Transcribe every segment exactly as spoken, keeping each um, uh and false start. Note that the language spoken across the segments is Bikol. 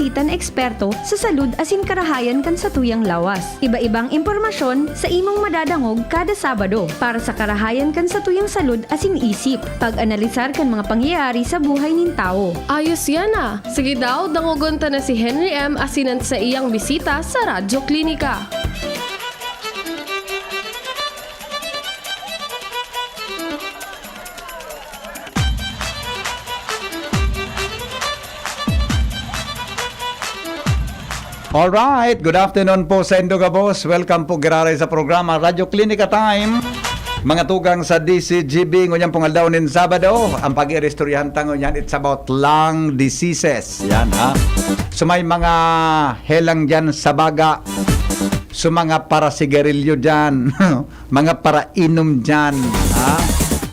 Itan eksperto sa salud asin karahayan kan satuyang lawas. Iba-ibang impormasyon sa imong madadangog kada Sabado para sa karahayan kan satuyang salud asin isip. Pag-analisar kan mga pangyayari sa buhay nin tawo. Ayos yan ah! Sige daw, dangogon ta na si Henry M asin an saiyang bisita sa Radyo Klinika. Alright, good afternoon po sa indo gabos. Welcome po giraray sa programa Radyo Klinika Time. Mga tugang sa D C G B, ngunyan pong aldaw nin Sabado, ang pag-iristoryahan ta ngunyan, it's about lung diseases. Yan, ha? So may mga helang dyan sa baga, so mga parasigarilyo dyan, mga parainom dyan, ha?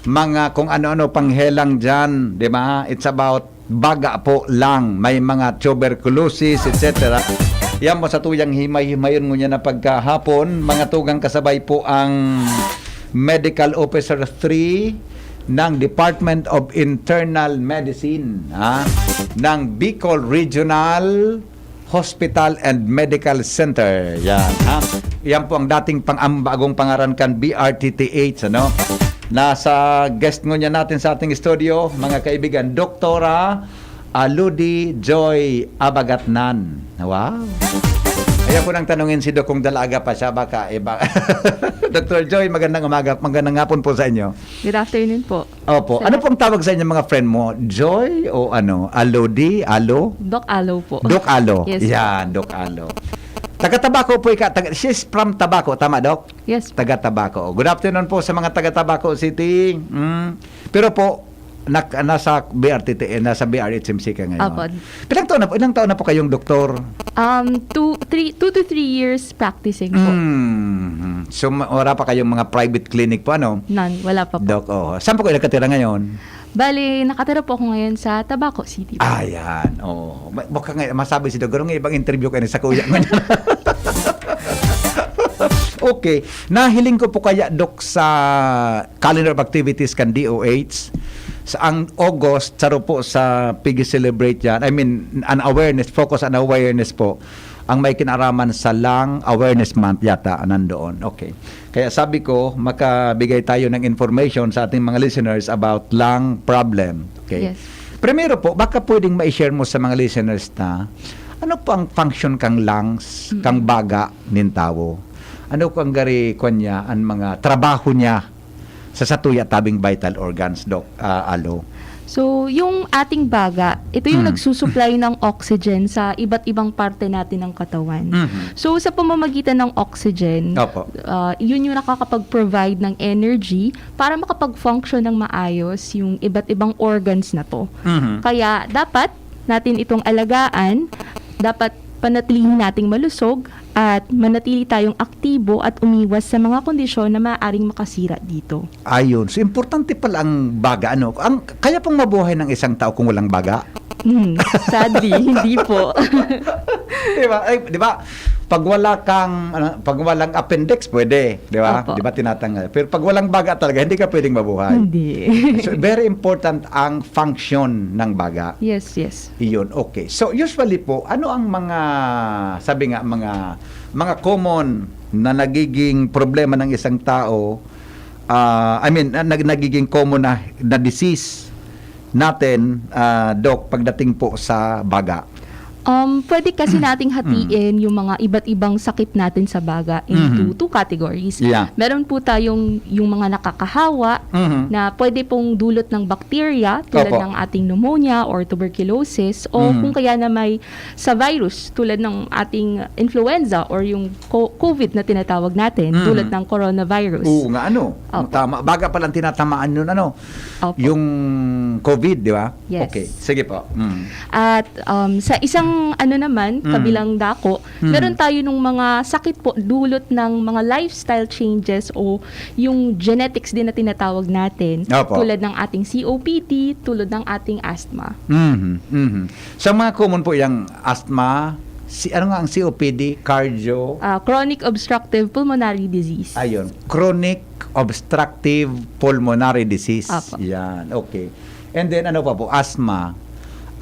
Mga kung ano-ano pang helang dyan, di ba? It's about baga po lang. May mga tuberculosis, et cetera. Yan po sa tuyang himay-himayon ngunyan na pagkahapon. Mga tugang kasabay po ang Medical Officer three ng Department of Internal Medicine, ha? Ng Bicol Regional Hospital and Medical Center. Yan, ha? Yan po ang dating pang ang bagong pangaran kan B R T T H, ano? Nasa guest ngunyan natin sa ating studio, mga kaibigan, Doktora Aludi Joy Abagatnan. Wow! Ayaw ko nang tanungin si Doc kung dalaga pa siya, baka iba. Doktor Joy, magandang umaga, magandang hapon po sa inyo. Good afternoon po. Opo. Ano pong tawag sa inyo mga friend mo? Joy o ano? Aludi? Alo? Doc Alo po. Doc Alo. Yes. Yan, Doc Alo. Taga Tabaco po ika. Taga, she's from Tabaco. Tama, Doc? Yes. Taga Tabaco. Good afternoon po sa mga taga Tabaco City. Mm. Pero po, nak, nasa B R T T, eh, nasa B R H M C ka ngayon. Apo. Ilang taon na po, ilang taon na po kayong doktor? Um, two, three, two to three years practicing po. Mm. So, ma- wala pa kayong mga private clinic po, ano? None. Wala pa po. Doc, oh. Saan po kayo nakatira ngayon? Bale, nakatira po ako ngayon sa Tabaco City. Ah, yan. Oh. Ma- Baka nga, masabi si Doc, "Garong ibang interview kayo sa kuya mo." Okay. Nahiling ko po kaya, Doc, sa calendar of activities kan D O H, sa ang August, saro po sa pig-celebrate yan. I mean, an awareness, focus and awareness po ang may kinaraman sa Lung Awareness Month yata, nandoon. Okay. Kaya sabi ko, makabigay tayo ng information sa ating mga listeners about lung problem. Okay? Yes. Primero po, baka pwedeng ma-share mo sa mga listeners ta, ano po ang function kang lungs, kang baga nin tawo? Ano po ang gari, kwan niya, ang mga trabaho niya sa satuya tabing vital organs, Doc, ah, Alo? So, yung ating baga, ito yung Mm. nagsusupply ng oxygen sa iba't ibang parte natin ng katawan. Mhm. So, sa pamamagitan ng oxygen, Opo. ah, yun yung nakakapag-provide ng energy para makapag-function ng maayos yung iba't ibang organs na to. Mhm. Kaya, dapat natin itong alagaan, dapat panatilihin nating malusog at manatili tayong aktibo at umiwas sa mga kondisyon na maaaring makasira dito. Ayun. So, importante pala ang baga, ano? Ang, kaya pong mabuhay ng isang tao kung walang baga? Hmm, sadly, hindi po. Di ba? Ay, di ba? Pag wala kang, ano, pag walang appendix, pwede. Di ba? Opo. Di ba tinatanggal? Pero pag walang baga talaga, hindi ka pwedeng mabuhay. Hindi. So, very important ang function ng baga. Yes, yes. Iyon, okay. So, usually po, ano ang mga, sabi nga, mga, mga common na nagiging problema ng isang tao, ah, I mean, na, nag- nagiging common na, na disease natin, ah, Doc, pagdating po sa baga? Um, pwede kasi nating hatiin yung mga iba't ibang sakit natin sa baga into Mhm. two categories. Yeah. Meron po tayong yung mga nakakahawa Mhm. na pwede pong dulot ng bakterya tulad Opo. ng ating pneumonia or tuberculosis o Mhm. kung kaya na may sa virus tulad ng ating influenza or yung co- COVID na tinatawag natin, Mhm. tulad ng coronavirus. Oo nga, ano? Opo. Tama. Baga palang tinatamaan yun, ano? Opo. Yung COVID, di ba? Yes. Okay. Sige po. Mm. At um, sa isang ano naman, Mm. kabilang dako, Mm. meron tayo nung mga sakit po dulot ng mga lifestyle changes o yung genetics din na tinatawag natin, Opo. tulad ng ating C O P D, tulad ng ating asthma. Mhm, mhm. Sa mga common po yung asthma, si, ano nga ang C O P D, cardio, Ah, chronic obstructive pulmonary disease. ayun, chronic obstructive pulmonary disease. Apo. Yan, okay. And then ano pa po, asthma.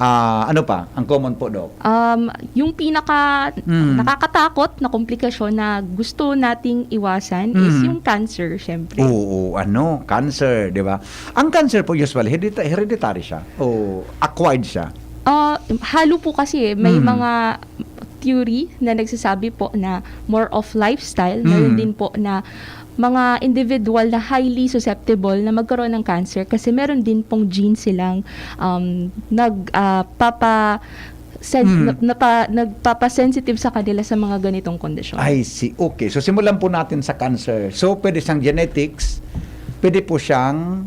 Ah, ano pa ang common po, Doc? Um, yung pinaka Mm. nakakatakot na komplikasyon na gusto nating iwasan is Mm. yung cancer, syempre. Oo, ano, cancer, di ba? Ang cancer po usually heredita-, hereditary siya o acquired siya? Ah, halo po kasi eh. May Mm. mga theory na nagsasabi po na more of lifestyle, meron Mm. din po na mga individual na highly susceptible na magkaroon ng cancer kasi meron din pong gene silang, um, nag, ah, papa-, sen-, Mm. na-, napa-, nagpapa-sensitive sa kanila sa mga ganitong kondisyon. I see. Okay. So, simulan po natin sa cancer. So, pwede siyang genetics, pwede po siyang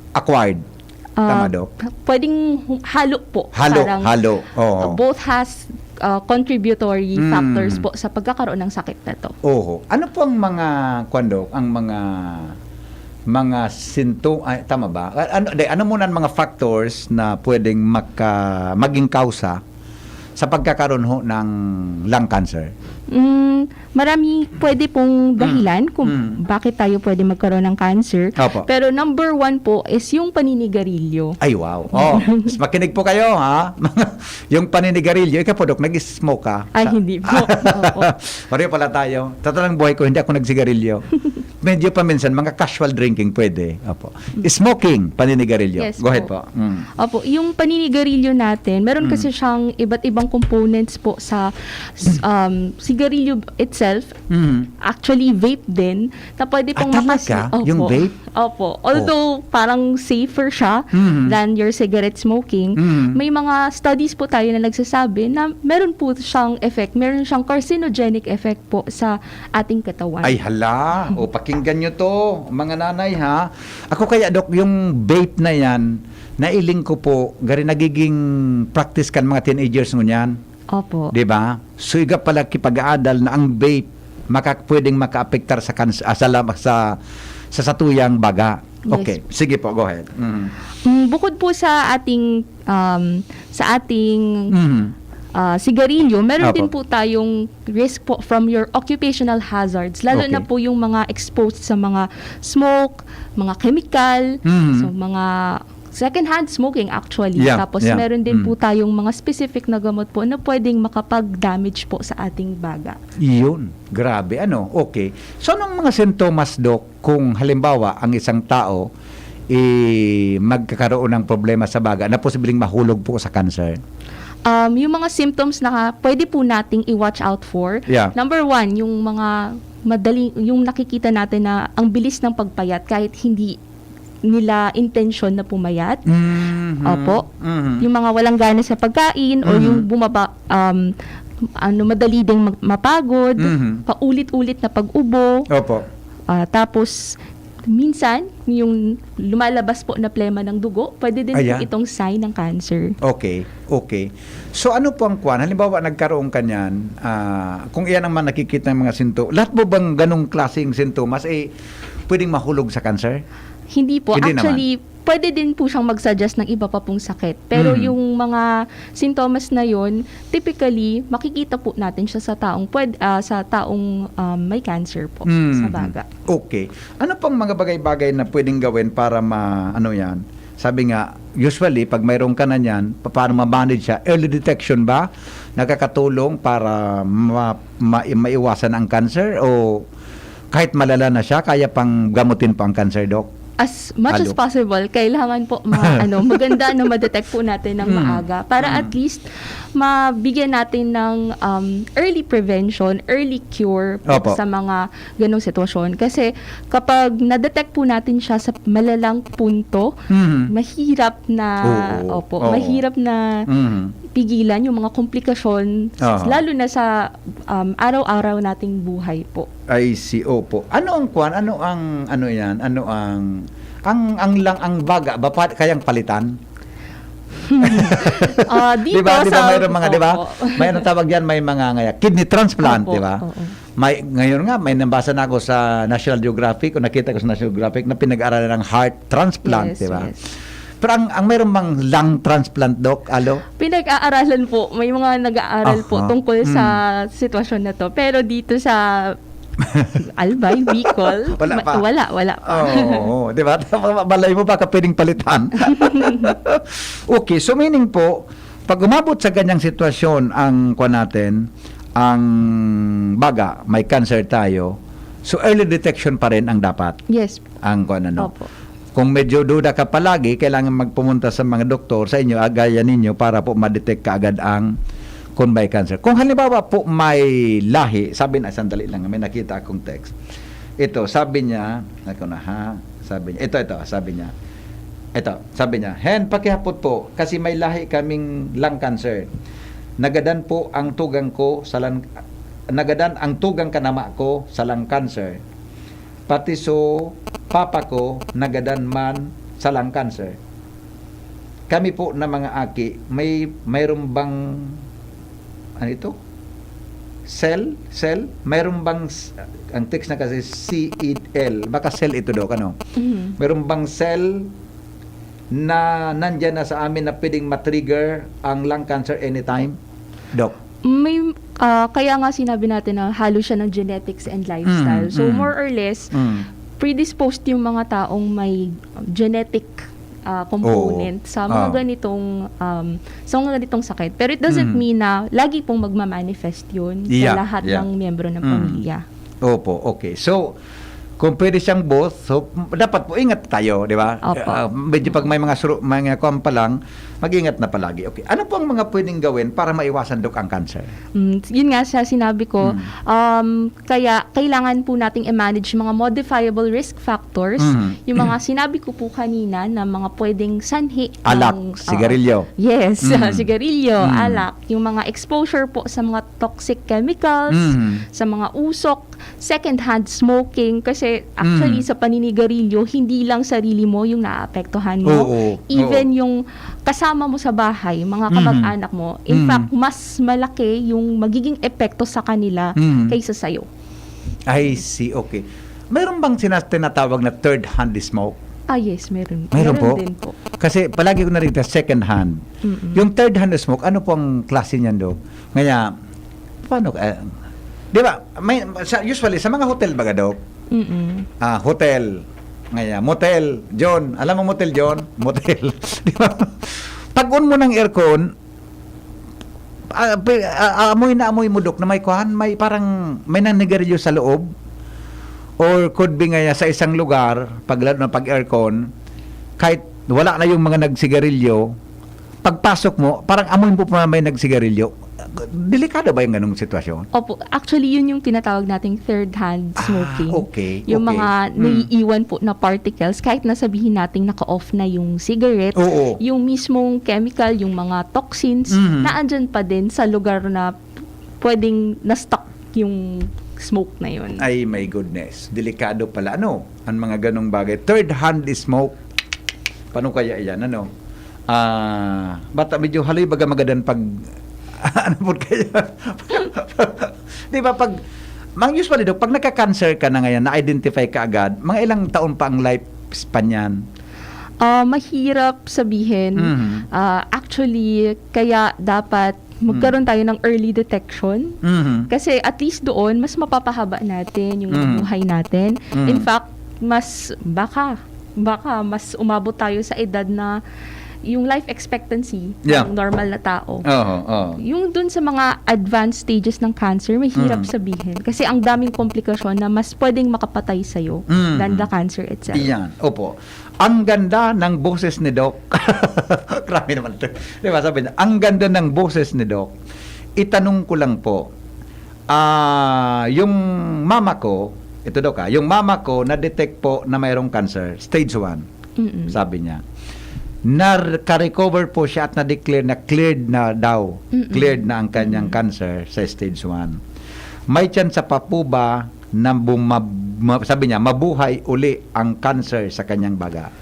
acquired. Ah, Tama, Doc? Pwedeng hum-, halo po. Halo, Parang, halo. Oo. uh, both has, uh, contributory Mm. factors po sa pagkakaroon ng sakit na to. Oho. Ano po ang mga, kwan, Doc, ang mga, mga sinto-, ay, tama ba? A-, ano, di, ano muna ang mga factors na pwedeng maka-, maging kausa sa pagkakaroon ho ng lung cancer? Mm, marami pwede pong Mm. dahilan kung Mm. bakit tayo pwede magkaroon ng cancer. Opo. Pero number one po is yung paninigarilyo. Ay, wow. Oh, mas makinig po kayo, ha? Yung paninigarilyo, ikaw po, Doc, nag-smoke ka? Ay, Sa hindi po. Opo. Pareho pala tayo. Sa talagang buhay ko, hindi ako nagsigarilyo. Medyo paminsan, mga casual drinking, pwede. Opo. Mm. Smoking, paninigarilyo. Yes Go ahead po. po. Mm. Opo, yung paninigarilyo natin, meron Mm. kasi siyang iba't ibang components po sa s-, um, sigarilyo itself. Mm. Actually, vape din, na pwede Ah, pong talaga? makas-, Yung opo. vape? Opo. Oh. Although, parang safer siya Mm. than your cigarette smoking, Mm. may mga studies po tayo na nagsasabi na meron po siyang effect, meron siyang carcinogenic effect po sa ating katawan. Ay, hala. O, pakinggan nyo to, mga nanay, ha? Ako kaya, Doc, yung vape na yan, nailing ko po, gari nagiging practice kan mga teenagers ngunyan. Opo. Di ba? So, iga pala kipag-aadal na ang vape maka-, pwedeng makaapektar sa kans-, ah, sa lam-, sa, sa satuyang baga. Yes. Okay, sige po, go ahead. Mm. Mm, bukod po sa ating, um, sa ating, Mhm. ah, sigarilyo, meron Opo. din po tayong risk po from your occupational hazards, lalo Okay. na po yung mga exposed sa mga smoke, mga chemical, Mhm. so mga secondhand smoking actually. Yeah, Tapos yeah. meron din Mm. po tayong mga specific na gamot po na pwedeng makapag-damage po sa ating baga. Iyon. Grabe, ano? Okay. So, anong mga sintomas, Doc, kung halimbawa, ang isang tao, eh, magkakaroon ng problema sa baga na posibleng mahulog po sa cancer? Um, yung mga symptoms na pwede po nating i-watch out for, Yeah. number one, yung mga madali, yung nakikita natin na ang bilis ng pagpayat kahit hindi nila intensyon na pumayat. Mhm. Opo. Mhm. Yung mga walang gana sa pagkain or Mhm. yung bumaba, um, ano, madali ding mag-, mapagod, Mhm. paulit-ulit na pag-ubo. Opo. Ah, tapos, minsan, yung lumalabas po na plema ng dugo, pwede din po Ayan. itong sign ng cancer. Okay, okay. So, ano po ang kwan? Halimbawa, nagkaroon ka niyan, ah, kung iyan ang mga nakikita ng mga sinto-, lahat po bang ganong klaseng sintomas, eh, pwedeng mahulog sa cancer? Hindi po. Hindi naman. Actually, pwede din po siyang mag-suggest ng iba pa pong sakit. Pero Mm. yung mga sintomas na yun, typically, makikita po natin siya sa taong pwed-, ah, sa taong, um, may cancer po Mm. sa baga. Okay. Ano pang mga bagay-bagay na pwedeng gawin para ma-, ano yan? Sabi nga, usually, pag mayroon ka na niyan, pa-, paano ma-manage siya? Early detection ba nakakatulong para ma-, ma-, maiwasan ang cancer? O kahit malala na siya, kaya pang gamutin po ang cancer, Doc? As much as Halo. possible, kailangan po ma-, ano, maganda na ma-detect po natin ng Mm. maaga para Mm. at least mabigyan natin ng, um, early prevention, early cure po Opo. sa mga ganong sitwasyon. Kasi kapag na-detect po natin siya sa malalang punto, Mhm. mahirap na, Oo. opo, Oo. mahirap na Mhm. pigilan yung mga komplikasyon, Aha. lalo na sa, um, araw-araw nating buhay po. I see, opo. Ano ang kwan? Ano ang, ano yan? Ano ang, ang, ang lang, ang baga ba pa, kayang palitan? Ah, Di ba, dito di ba sa mayroon mga, di ba? opo. May ano tawag yan, may mga ngaya, kidney transplant, Opo, di ba? oo. May, ngayon nga, may nabasa na ako sa National Geographic, o nakita ko sa National Geographic, na pinag-aralan ng heart transplant, Yes, di ba? yes. Pero ang, ang meron bang lung transplant, Doc? Alo? Pinag-aaralan po. May mga nag-aaral po Aha. tungkol sa Mm. sitwasyon na to. Pero dito sa Albay, Bicol, Wala ma-, pa. wala, wala pa. Oo, di ba? Malay mo, baka pwedeng palitan. Okay, so meaning po, Pag umabot sa ganyang sitwasyon ang, kuwan natin, ang baga, may cancer tayo, so early detection pa rin ang dapat. Yes. Ang, kuwan, ano. Opo. Kung medyo duda ka palagi, kailangan magpumunta sa mga doktor sa inyo, agaya ninyo, para po ma-detect kaagad ang kung may cancer. Kung halimbawa po may lahi, sabi na, sandali lang, may nakita akong text. Ito, sabi niya, ako na ha, sabi niya, ito, ito, sabi niya, ito, sabi niya, "Hen, pakihapot po, kasi may lahi kaming lung cancer. Nagadan po ang tugang ko sa lung, nagadan ang tugang kan ama ko sa lung cancer. Pati so papa ko nagadan man sa lung cancer. Kami po na mga aki, may, mayroon bang, ano ito? Cell? Cell? Mayroon bang, s- ang text na kasi C E L, baka cell ito, Doc, ano? Mhm. Mayroon bang cell na nandyan na sa amin na pwedeng matrigger ang lung cancer anytime?" Doc? May, ah, kaya nga sinabi natin na halo siya ng genetics and lifestyle. Mm, So, mm. more or less, Mm. predisposed yung mga taong may genetic ah, component sa mga Oo. ganitong um, sa mga ganitong sakit. Pero it doesn't Mm. mean na lagi pong magmamanifest yun Yeah, sa lahat yeah. ng miyembro ng Mm. pamilya. Opo, okay. So, kung pwede siyang both, so, dapat po ingat tayo, di ba? Opo. Ah, medyo pag may mga suru-, mga kuwan pa lang, mag-ingat na palagi. Okay. Ano po ang mga pwedeng gawin para maiwasan, Doc, ang cancer? Mm, yun nga sa sinabi ko, Mm. um, kaya kailangan po nating i-manage yung mga modifiable risk factors, Mm. yung mga sinabi ko po kanina na mga pwedeng sanhi Alak, ng, sigarilyo. oo. Yes, Mm. sigarilyo, Mm. alak, yung mga exposure po sa mga toxic chemicals, Mm. sa mga usok, secondhand smoking, kasi actually Mm. sa paninigarilyo, hindi lang sarili mo yung naapektuhan mo. Oo, Even oo. yung kasama mo sa bahay, mga Mhm. kamag-anak mo, in Mhm. fact, mas malaki yung magiging epekto sa kanila Mhm. kaysa sa'yo. I see, okay. Mayroon bang sinas-, tinatawag na third hand smoke? Ah, yes, meron. Mayroon po? Din po. Kasi palagi ko naririnig second hand. Mm-mm. Yung third hand smoke, ano pong klase niyan, Doc? Kaya, paano ka, eh, di ba, may, sa, usually, sa mga hotel baga, Doc? Mm-mm. Ah, hotel. Ngayon, motel. John, alam mo motel, John? Motel. Di ba? Pag-on mo ng aircon, ah, pi-, ah, amoy na amoy mo, Doc, na may kuhan, may parang, may naninigarilyo sa loob. Or could be nga sa isang lugar, pag lalo na pag aircon, kahit wala na yung mga nagsigarilyo, pagpasok mo, parang amoy mo pa may nagsigarilyo. Delikado ba yung ganong sitwasyon? Opo, actually yun yung tinatawag nating third hand Ah, smoking. okay, Yung okay. mga Mm. naiiwan po na particles, kahit na sabihin nating naka-off na yung cigarette, Oo. yung mismong chemical, yung mga toxins, Mhm. naandyan pa din sa lugar na pwedeng na-stuck yung smoke na yun. Ay, my goodness. Delikado pala. Ano? Ang mga ganong bagay. Third hand smoke. Paano kaya yan? Ano? Ah, bata medyo haloy baga magadan pag ano po kaya? Di ba pag mang usually, Doc, pag nagka-cancer ka na ngayon, na-identify ka agad, mga ilang taon pa ang lifespan niyan? Ah, mahirap sabihin. Mhm. Ah, actually, kaya dapat magkaroon tayo ng early detection. Mhm. Kasi at least doon, mas mapapahaba natin yung Mhm. buhay natin. Mhm. In fact, mas baka, baka mas umabot tayo sa edad na yung life expectancy Yeah. ng normal na tao. Oo, oo. Yung dun sa mga advanced stages ng cancer, mahirap Mhm. sabihin. Kasi ang daming komplikasyon na mas pwedeng makapatay sa'yo Mhm. than the cancer itself. Iyan, opo. Ang ganda ng boses ni Doc. Grabe naman ito. Di ba, sabi niya, "Ang ganda ng boses ni Doc. Itanong ko lang po, ah, yung mama ko," ito, Doc, ah, "yung mama ko na-detect po na mayroong cancer, stage one." Mm-mm. Sabi niya. "Naka-recover po siya at na-declare na cleared na daw. Mm-mm. Cleared na ang kanyang Mm-mm. cancer sa stage one. May tsansa pa po ba na bumab-, ma-," sabi niya, "mabuhay uli ang cancer sa kanyang baga?"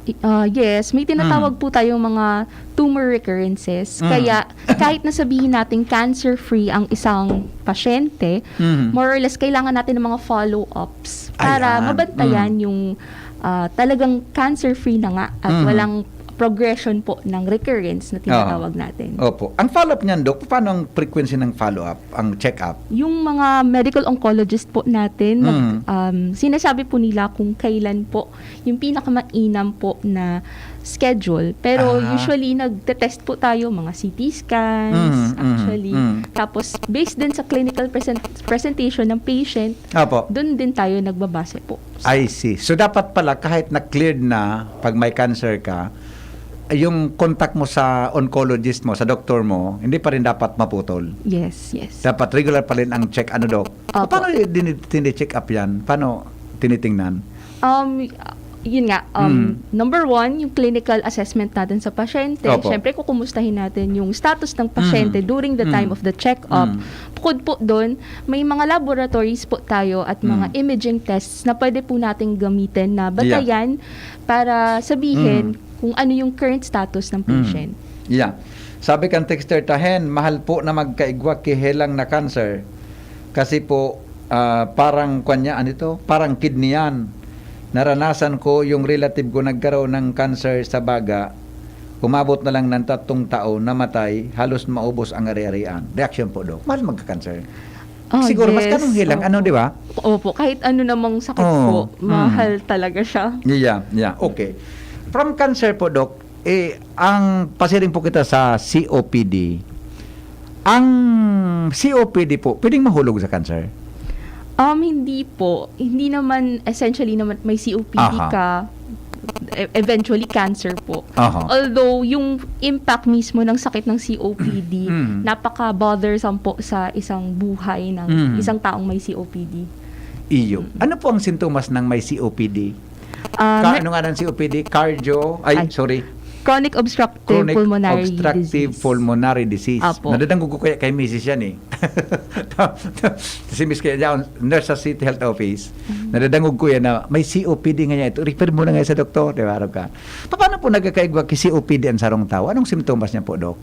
I- ah, yes, may tinatawag Mm. po tayong mga tumor recurrences. Mm. Kaya kahit na sabihin natin cancer-free ang isang pasyente, Mhm. more or less kailangan natin ng mga follow-ups para Ayan. mabantayan Mm. yung ah, talagang cancer-free na nga at Mhm. walang progression po ng recurrence na tinatawag natin. Opo. Ang follow-up niyan, Doc, paano ang frequency ng follow-up, ang check-up? Yung mga medical oncologist po natin, nag, Mm. um, sinasabi po nila kung kailan po yung pinakamainam po na schedule. Pero Ah. usually, nagte-test po tayo, mga C T scans, Mm, mm, actually. mm. Tapos, based din sa clinical present, presentation ng patient, Opo. doon din tayo nagbabase po. I see. So, dapat pala, kahit na-cleared na, pag may cancer ka, yung contact mo sa oncologist mo, sa doktor mo, hindi pa rin dapat maputol. Yes, yes. Dapat regular pa rin ang check, ano, Doc? Opo. Paano din tini-check up yan? Paano tinitingnan? Um, yun nga, um, Mm. number one, yung clinical assessment natin sa pasyente. Opo. Siyempre, kukumustahin natin yung status ng pasyente Mm. during the Mm. time of the check-up. Mm. Bukod po doon, may mga laboratories po tayo at mga Mm. imaging tests na pwede po nating gamitin na batayan para sabihin Mm. kung ano yung current status ng Mm. patient. Yeah. Sabi kan texter, "Tahen, mahal po na magkaigwa ki helang na cancer. Kasi po, ah, parang, kwan niya, ano ito? Parang kidney yan. Naranasan ko yung relative ko nagkaroon ng cancer sa baga. Umabot na lang ng tatlong taon, namatay, halos maubos ang ari-arian." Reaction po, Doc. Mahal magka-cancer. Ah, Siguro, mas yes. kanong helang, Opo. ano, di ba? Opo, kahit ano namang sakit Oo. po, Mm. mahal talaga siya. Yeah, yeah. Okay. From cancer po, Doc, eh, ang pasiring po kita sa C O P D. Ang C O P D po, pwedeng mahulog sa cancer? Um, hindi po. Hindi naman, essentially naman, may C O P D Aha. ka, e- eventually cancer po. Aha. Although, yung impact mismo ng sakit ng C O P D, Mm. napaka-bothersome po sa isang buhay ng Mm. isang taong may C O P D. Iyo. Ano po ang sintomas ng may C O P D? Ah, Ka, may- ano nga ng C O P D? Cardio? Ay, Ay. Sorry. Chronic obstructive Chronic pulmonary obstructive disease. Pulmonary disease. Apo. Nadadangog ko kaya kay misis yan eh. Si Miss kaya dyan, nurse sa City Health Office. Mm. Nadadangog ko yan na may C O P D nga niya ito. Refer mo na nga sa doktor, di ba? Arog ka. Paano po nagkakaigwa ki C O P D ang sarong tao? Anong simptomas niya po, Doc?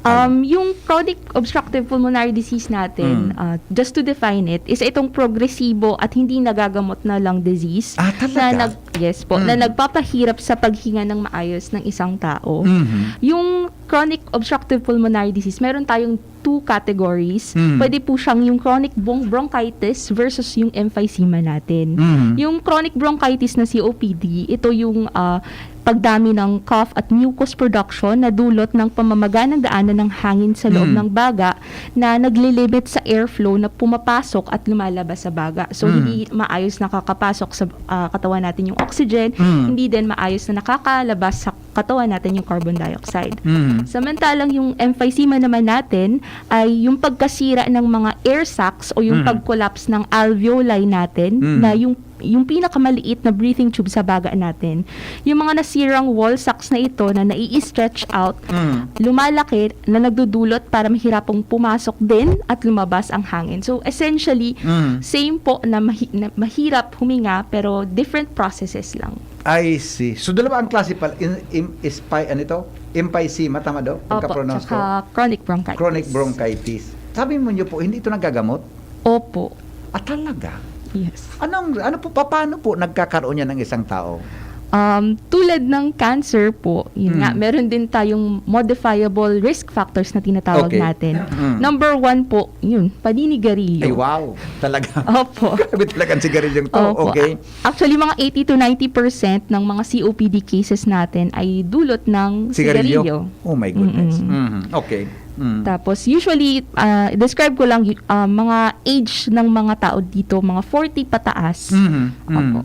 Um, yung chronic obstructive pulmonary disease natin, Mm. uh, just to define it, is itong progresibo at hindi nagagamot na lung disease Ah, talaga? na nag yes po, na Mm. nagpapahirap sa paghinga ng maayos ng isang tao. Mhm. Yung chronic obstructive pulmonary disease, meron tayong two categories. Mm. Pwede po siyang yung chronic bron- bronchitis versus yung emphysema natin. Mhm. Yung chronic bronchitis na C O P D, ito yung ah, pagdami ng cough at mucus production na dulot ng pamamaga ng daanan ng hangin sa loob Mm. ng baga na naglilimit sa airflow na pumapasok at lumalabas sa baga. So, Mm. hindi maayos nakakapasok sa ah, katawan natin yung oxygen, Mm. hindi din maayos na nakakalabas sa katawan natin yung carbon dioxide. Mhm. Samantalang yung emphysema naman natin ay yung pagkasira ng mga air sacs o yung Mm. pag-collapse ng alveoli natin Mm. na yung yung pinakamaliit na breathing tube sa baga natin. Yung mga nasirang wall sacs na ito na nai-stretch out, Mm. lumalaki na nagdudulot para mahirapang pumasok din at lumabas ang hangin. So essentially, Mm. same po na, mahi- na mahirap huminga pero different processes lang. I see. So, dalawa ang klase pala. In, in, spy, ano ito? Emphysema, tama daw? Opo, Pagka-pronounce ko? tsaka chronic bronchitis. Chronic bronchitis. Sabi mo niyo po, hindi ito nagagamot? Opo. Ah, talaga? Yes. Anong, ano po, pa- paano po nagkakaroon yan ng isang tao? Um, tulad ng cancer po, yun Mm. nga, meron din tayong modifiable risk factors na tinatawag Okay. natin. Mm. Number one po, yun, paninigarilyo. Ay, wow. Talaga. Opo. Grabe talaga ang sigarilyong to. Opo. Okay. Actually, mga eighty to ninety percent ng mga C O P D cases natin ay dulot ng Sigarilyo. sigarilyo. Oh my goodness. Mm-mm. Mhm. Okay. Mm. Tapos, usually, ah, describe ko lang, y- ah, mga age ng mga tao dito, mga forty pataas. Mhm. Mm. Opo.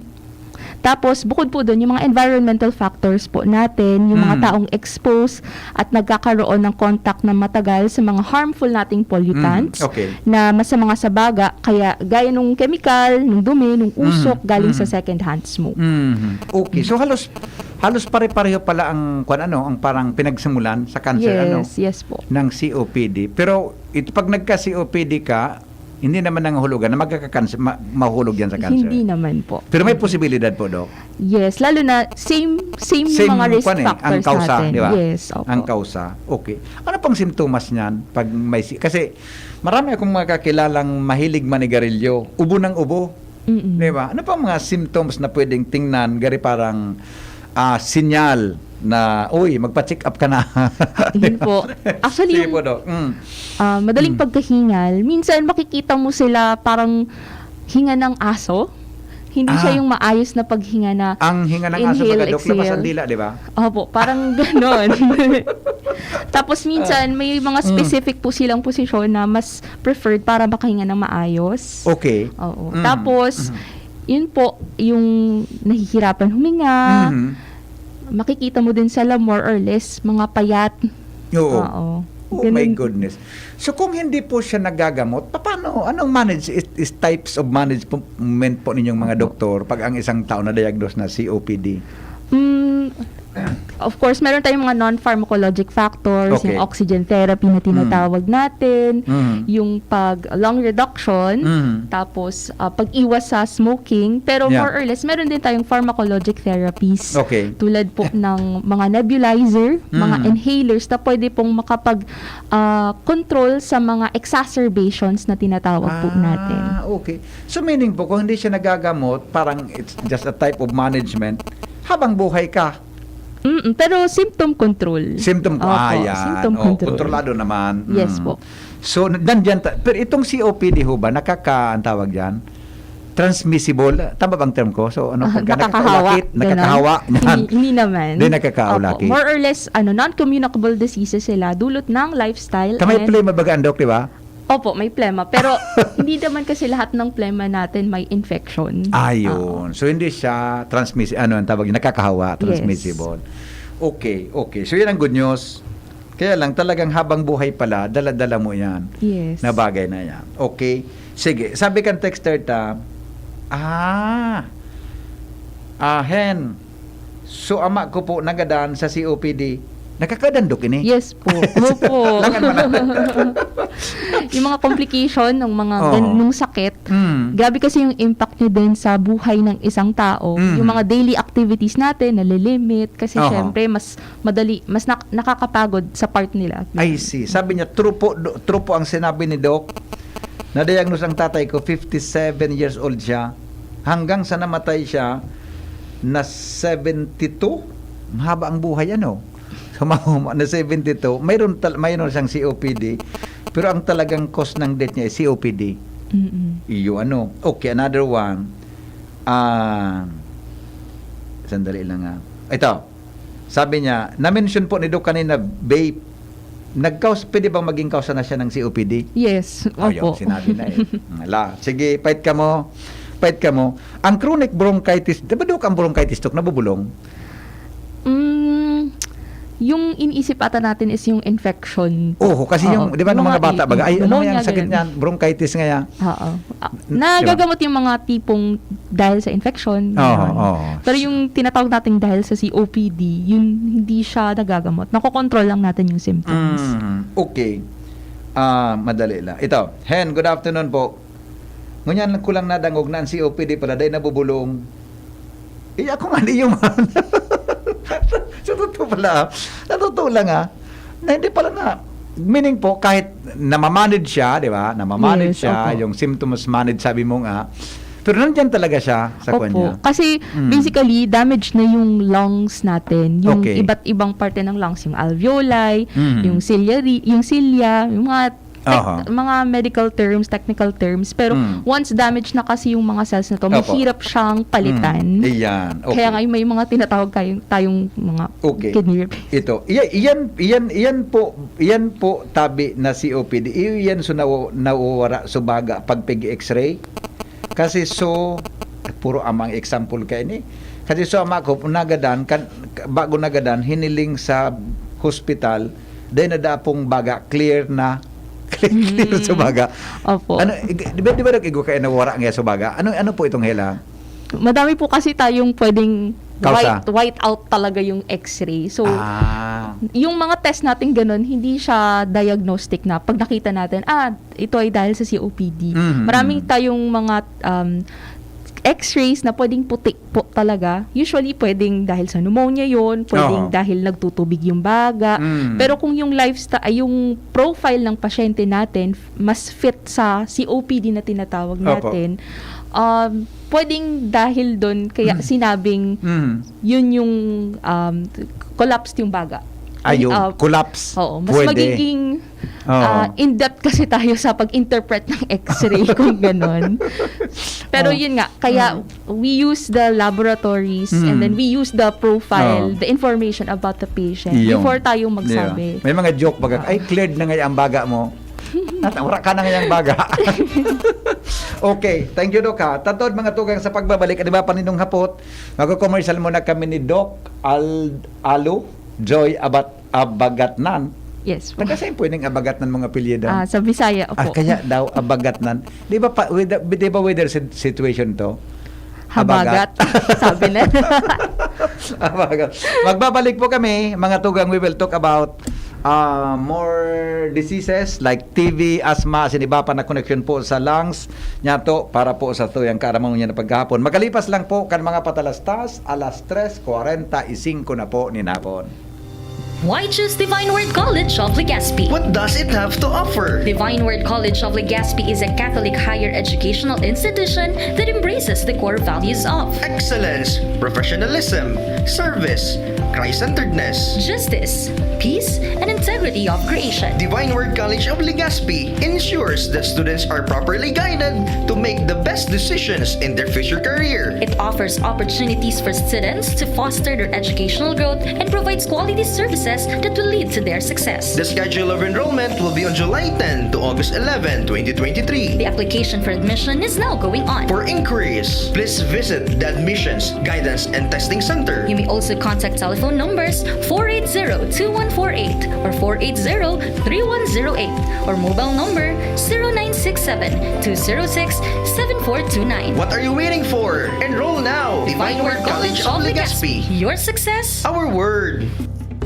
Tapos, bukod po doon, yung mga environmental factors po natin, yung mga Mm. taong exposed at nagkakaroon ng contact na matagal sa mga harmful nating pollutants Mm. Okay. na masamang sa baga, kaya gaya nung chemical, nung dumi, nung usok, Mm. galing sa Mm. second-hand smoke. Mhm. Okay. So, halos halos pare-pareho pala ang, kwan, ano, ang parang pinagsimulan sa cancer, ano, Yes, yes po. ng C O P D. Pero ito, pag nagka-C O P D ka, hindi naman nangahulugan na magkaka-cancer, ma- mahulog yan sa cancer. Hindi naman po. Pero may posibilidad po, Doc? Yes, lalo na same same, Same mga risk kwan eh, factors ang kausa, natin. Di ba? Yes, opo. Ang kausa. Okay. Ano pang simptomas niyan? Pag may si- kasi marami akong mga kakilalang mahilig manigarilyo. Ubo ng ubo. Mm-mm. Di ba? Ano pang mga symptoms na pwedeng tingnan? Gari parang ah, sinyal na, "Uy, magpa-check up ka na." Yun po. Actually, Sige yung po, Doc. Mm. ah, madaling pagkahingal, minsan makikita mo sila parang hinga ng aso. Hindi siya Ah. yung maayos na paghinga na Ang hinga ng aso, inhale, baga, Doc, labas ang exhale. Dila, di ba? Opo, parang ganon. Tapos minsan, may mga Mm. specific po silang posisyon na mas preferred para makahinga ng maayos. Okay. Oo. Mm. Tapos, yun po, yung nahihirapan huminga, Mhm. makikita mo din sila more or less, mga payat. Oo. Oo. Oh my Ganun. Goodness. So kung hindi po siya nagagamot, paano, anong manage is, is types of management po ninyong mga Opo. doktor pag ang isang tao na-diagnose na C O P D? Mm, of course, meron tayong mga non-pharmacologic factors, Okay. yung oxygen therapy na tinatawag natin, Mhm. yung pag lung reduction, Mhm. tapos ah, pag-iwas sa smoking. Pero Yeah. more or less, meron din tayong pharmacologic therapies. Okay. Tulad po ng mga nebulizer, mga Mhm. inhalers na pwede pong makapag ah, control sa mga exacerbations na tinatawag po natin. Ah, okay. So meaning po, kung hindi siya nagagamot, parang it's just a type of management, habang buhay ka. Mm, pero symptom control. Symptom ko, Opo, ah, yan. symptom Oh, control. Kontrolado naman. Yes Mm. po. So, nandiyan, ta- pero itong C O P D ho ba, nakaka, ang tawag dyan? Transmissible? Tama bang term ko? So, ano, Ah, pagka nakakahawa, nagkakasakit, ganon. nakakahawa, yan. Hindi, hindi naman. Di nakakahawa, Opo, laki. More or less, ano, non-communicable diseases sila, dulot ng lifestyle. Kamay and- play mabaga, Doc, di ba? Opo, may plema. Pero hindi naman kasi lahat ng plema natin may infection. Ayun. So, hindi siya transmiss-, ano ang tawag, nakakahawa, Yes. transmissible. Okay, okay. So, yan ang good news. Kaya lang, talagang habang buhay pala, dala-dala mo yan. Yes. Na bagay na yan. Okay. Sige, sabi kan texter ta, ah, ahen, so ama ko po nagadan sa C O P D. Nakakadandok ini? Yes po. Opo. Langan man na. Yung mga complication ng mga Oo. gan- nung sakit, Mm. grabe kasi yung impact niya din sa buhay ng isang tao. Mm. Yung mga daily activities natin, nalilimit. Kasi Oho. syempre, mas madali, mas nak- nakakapagod sa part nila. I see. Sabi niya, true po, do- true po ang sinabi ni Doc. Na-diagnose ang tatay ko, fifty-seven years old siya. Hanggang sa namatay siya, na seventy-two. Mahaba ang buhay, ano? So, mahuma na seventy-two. Mayroon, tal- mayroon siyang C O P D. Pero ang talagang cause ng death niya ay C O P D. Mm-mm. Iyo, ano. Okay, another one. Ah, sandali lang, ah. Ito. Sabi niya, na-mention po ni Doc kanina, vape. Nag-cause, pwede bang maging kausa na siya ng C O P D? Yes. Ayun, Opo. sinabi na eh. Ala, sige, pait ka mo. Pait ka mo. Ang chronic bronchitis, di ba, Doc, ang bronchitis, Doc, nabubulong? Mm, yung iniisip ata natin is yung infection. Oo, kasi yung, Oo. di ba, nung mga bata, i- baga, ay, ano pneumonia, yung sakit ganun. niyan? Bronchitis nga yan. Oo. Ah, N- nagagamot yung mga tipong dahil sa infection. Oo, Ganon. oo. Pero yung tinatawag nating dahil sa C O P D, yun hindi siya nagagamot. Nakokontrol lang natin yung symptoms. Mm, okay. Ah, madali lang. Ito, Hen, good afternoon po. Ngunyan lang ko lang nadangog na ang C O P D pala, dahil nabubulong. Eh, ako nga, di yung sa totoo pala, ah. Sa totoo lang, ah, na hindi pala na, meaning po, kahit namamanage siya, di ba? Namamanage Yes, siya, opo. Yung symptoms manage, sabi mo nga. Pero nandyan talaga siya sa kwan niya. Kasi Mm. basically, damage na yung lungs natin. Yung Okay. iba't ibang parte ng lungs. Yung alveoli, Mm. yung ciliary, yung cilia, yung mga tec- Aha. mga medical terms, technical terms. Pero Mm. once damage na kasi yung mga cells na to, Opo. mahirap siyang palitan. Mm. Iyan. Okay. Kaya nga may mga tinatawag tayong, tayong mga Okay. kidney repair. Ito, iya- iyan, iyan, iyan po, iyan po tabi na C O P D. Iyan so nawa- nawawara so baga pag pig-x-ray. Kasi so, puro amang example ka ini. Kasi so ama ko, nagadan, kan, bago nagadan, hiniling sa hospital, dahil nadapong baga, clear na, clear, clear Mm. so baga. Opo. Ano, ig- di ba, di ba nag-igo kayo na wara nga so baga? Ano, ano po itong hela? Madami po kasi tayong pwedeng Kausa. white, white out talaga yung x-ray. So, Ah. yung mga test natin ganun, hindi siya diagnostic na pag nakita natin, ah, ito ay dahil sa C O P D. Mhm. Maraming tayong mga um, x-rays na pwedeng puti po talaga. Usually, pwedeng dahil sa pneumonia yon, pwedeng Oo. dahil nagtutubig yung baga. Mm. Pero kung yung lifestyle, ay yung profile ng pasyente natin, mas fit sa C O P D na tinatawag Opo. natin, Um, pwedeng dahil dun kaya sinabing Mm. yun yung, um, collapsed yung baga. Ayun, Uh, collapse. Oo, mas Pwede. magiging Oo. ah, in-depth kasi tayo sa pag-interpret ng x-ray kung ganon. Pero Oh. yun nga, kaya we use the laboratories and Mm. then we use the profile, Oh. the information about the patient Iyong. before tayo magsabi. Yeah. May mga joke baga, "Ay, cleared na nga ang baga mo." At wala ka na nga ang baga. Okay, thank you, Doc, ha. Tantod, mga tugang, sa pagbabalik, di ba, paninong hapot, mag-commercial muna kami ni Doc Al Alo Joy Abat Abagatnan. Yes po. Taga saan po yung Abagatnan, mga apelyido? Ah, sa Bisaya po. Ah, kaya daw Abagatnan. Di ba, pa, with the, di ba weather sit- situation to? Habagat. Sabi na. Abagat. Magbabalik po kami, mga tugang. We will talk about uh, more diseases like T B, asthma, asin iba pa na connection po sa lungs. Nyato, para po sa tuyang kaaraman niya na paghapon. Magkalipas lang po kan mga patalastas, alas tres kwarenta y singko na po nin hapon. Why choose Divine Word College of Legazpi? What does it have to offer? Divine Word College of Legazpi is a Catholic higher educational institution that embraces the core values of Excellence, professionalism, service, Christ-centeredness. Justice, peace, and integrity of creation. Divine Word College of Legazpi ensures that students are properly guided to make the best decisions in their future career. It offers opportunities for students to foster their educational growth and provides quality services that will lead to their success. The schedule of enrollment will be on July ten to August eleven, twenty twenty-three. The application for admission is now going on. For inquiries, please visit the Admissions, Guidance, and Testing Center. You may also contact telephone numbers four eight zero two one four eight or four eight zero three one zero eight or mobile number zero nine six seven two zero six seven four two nine. What are you waiting for? Enroll now! Divine Word College of Legazpi. Your success. Our word.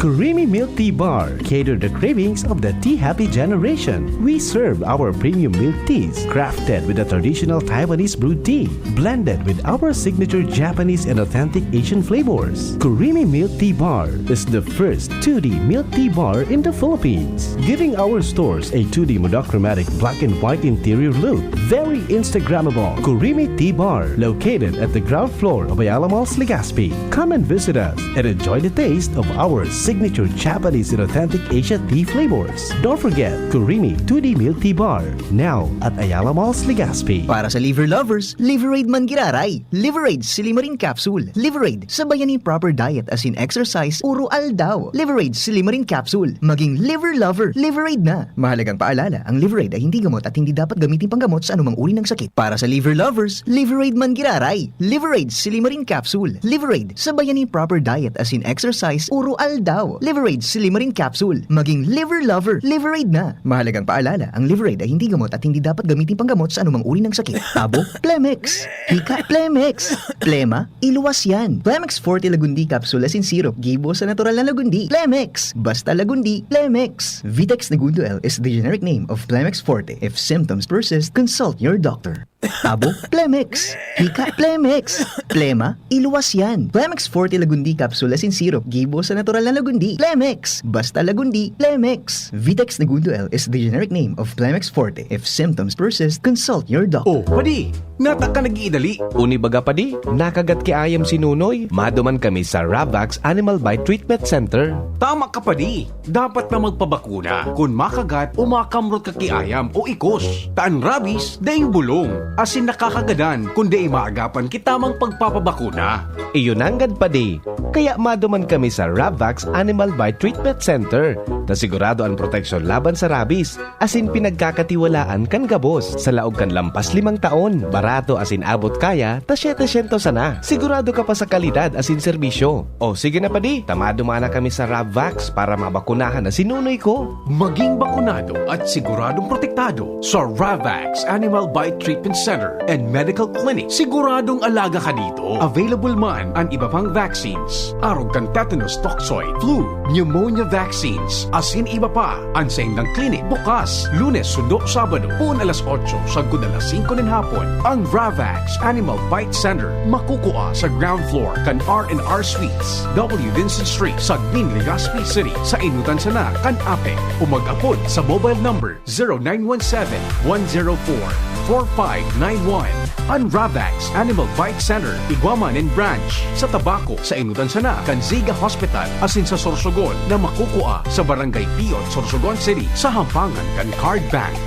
Kurimi Milk Tea Bar cater the cravings of the tea happy generation. We serve our premium milk teas crafted with the traditional Taiwanese brewed tea, blended with our signature Japanese and authentic Asian flavors. Kurimi Milk Tea Bar is the first two D milk tea bar in the Philippines, giving our stores a two D monochromatic black and white interior look. Very Instagrammable. Kurimi Tea Bar, located at the ground floor of Ayala Malls, Legazpi. Come and visit us and enjoy the taste of our signature Japanese and authentic Asia tea flavors. Don't forget Kurimi two D Milk Tea Bar, now at Ayala Malls, Legazpi. Para sa liver lovers, Liveraid man giraray. Liveraid Silimarin Capsule. Liveraid, sabayan nin proper diet asin exercise uro aldaw. Liveraid Silimarin Capsule. Maging liver lover, Liveraid na. Mahalagang paalala, ang Liveraid ay hindi gamot at hindi dapat gamitin panggamot sa anumang uri ng sakit. Para sa liver lovers, Liveraid man giraray. Liveraid Silimarin Capsule. Liveraid, sabayan nin proper diet asin exercise uro aldaw. Liveraid Silimarin Capsule. Maging liver lover, Liveraid na. Mahalagang paalala, ang Liveraid ay hindi gamot at hindi dapat gamitin panggamot sa anumang uri ng sakit. Abo, Plemex. Hika, Plemex. Plema, iluwas yan. Plemex Forte Lagundi Capsule asin Syrup gibo sa natural na Lagundi. Plemex. Basta Lagundi, Plemex. Vitex Negundo L is the generic name of Plemex Forte. If symptoms persist, consult your doctor. Abo, Plemex. Hika, Plemex. Plema, iluwas yan. Plemex Forte Lagundi Capsule asin Syrup gibo sa natural na Lagundi. Plemex. Basta Lagundi, Plemex. Vitex Negundo L is the generic name of Plemex Forte. If symptoms persist, consult your doctor. Oh, padi, nata ka nag-iidali. Uni baga padi, nakagat ki ayam si Nunoy. Maduman kami sa Ravax Animal Bite Treatment Center. Tama ka padi, dapat na magpabakuna kun makagat o makamrot ka ki ayam o ikos. Ta an rabies, daing bulong, asin nakakagadan kun dai maagapan ki tamang pagpapabakuna. Iyo nanggad padi, kaya maduman kami sa Ravax Animal Bite Treatment Center, na sigurado an proteksyon laban sa rabies, asin pinagkakatiwalaan kan gabos. Sa laog kan lampas limang taon, barato asin abot kaya ta setecientos sana. Sigurado ka pa sa kalidad asin serbisyo. O sige na padi, ta maduman na kami sa Ravax para mabakunahan na si Nunoy ko. Maging bakunado at siguradong protektado sa Ravax Animal Bite Treatment Center and Medical Clinic. Siguradong alaga ka dito. Available man an iba pang vaccines, arog kan tetanus toxoid, flu, pneumonia vaccines, asin iba pa. An saindang clinic bukas Lunes sundo Sabado, poon alas otso sagkod alas singko nin hapon. Ang Ravax Animal Bite Center makukua sa ground floor kan R and R Suites, W Vincent Street, Sagmin, Legazpi City, sa inutan sana kan APEC, o mag-apod sa mobile number zero nine one seven, one zero four, four five nine one. An Ravax Animal Bite Center, igwa man nin branch sa Tabaco, sa Inutan sana kan Ziga Hospital, asin sa Sorsogon na makukua sa Barangay Piot, Sorsogon City, sa hampangan kan Card Bank.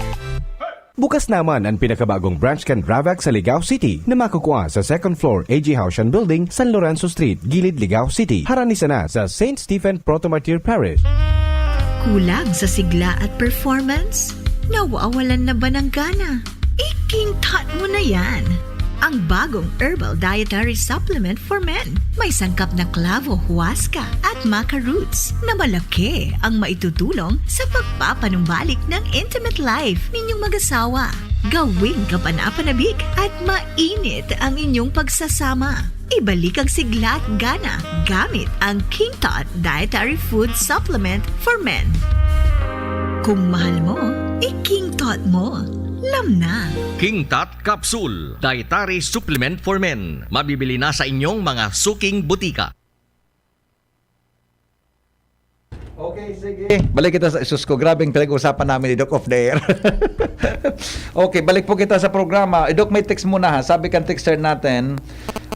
Bukas naman an pinakabagong branch kan Ravax sa Ligao City na makukua sa second floor A G Haushan Building, San Lorenzo Street, Gilid, Ligao City. Harani sana sa Saint Stephen Protomartyr Parish. Kulang sa sigla at performance? Nawawalan na ba ng gana? I-King Tot mo na yan! Ang bagong herbal dietary supplement for men. May sangkap na clavo, huasca at maca roots na malaki ang maitutulong sa pagpapanumbalik ng intimate life ninyong mag-asawa. Gawing kapanapanabik at mainit ang inyong pagsasama. Ibalik ang sigla at gana gamit ang King Tot Dietary Food Supplement for Men. Kung mahal mo, i-King Tot mo. Lam na! King Tot Capsule, Dietary Supplement for Men. Mabibili na sa inyong mga suking butika. Okay, sige. Balik kita sa, sus ko, grabeng pinag-uusapan namin ni Doc off the air. Okay, balik po kita sa programa. Eh, Doc, may text muna ha. Sabi kan texter natin,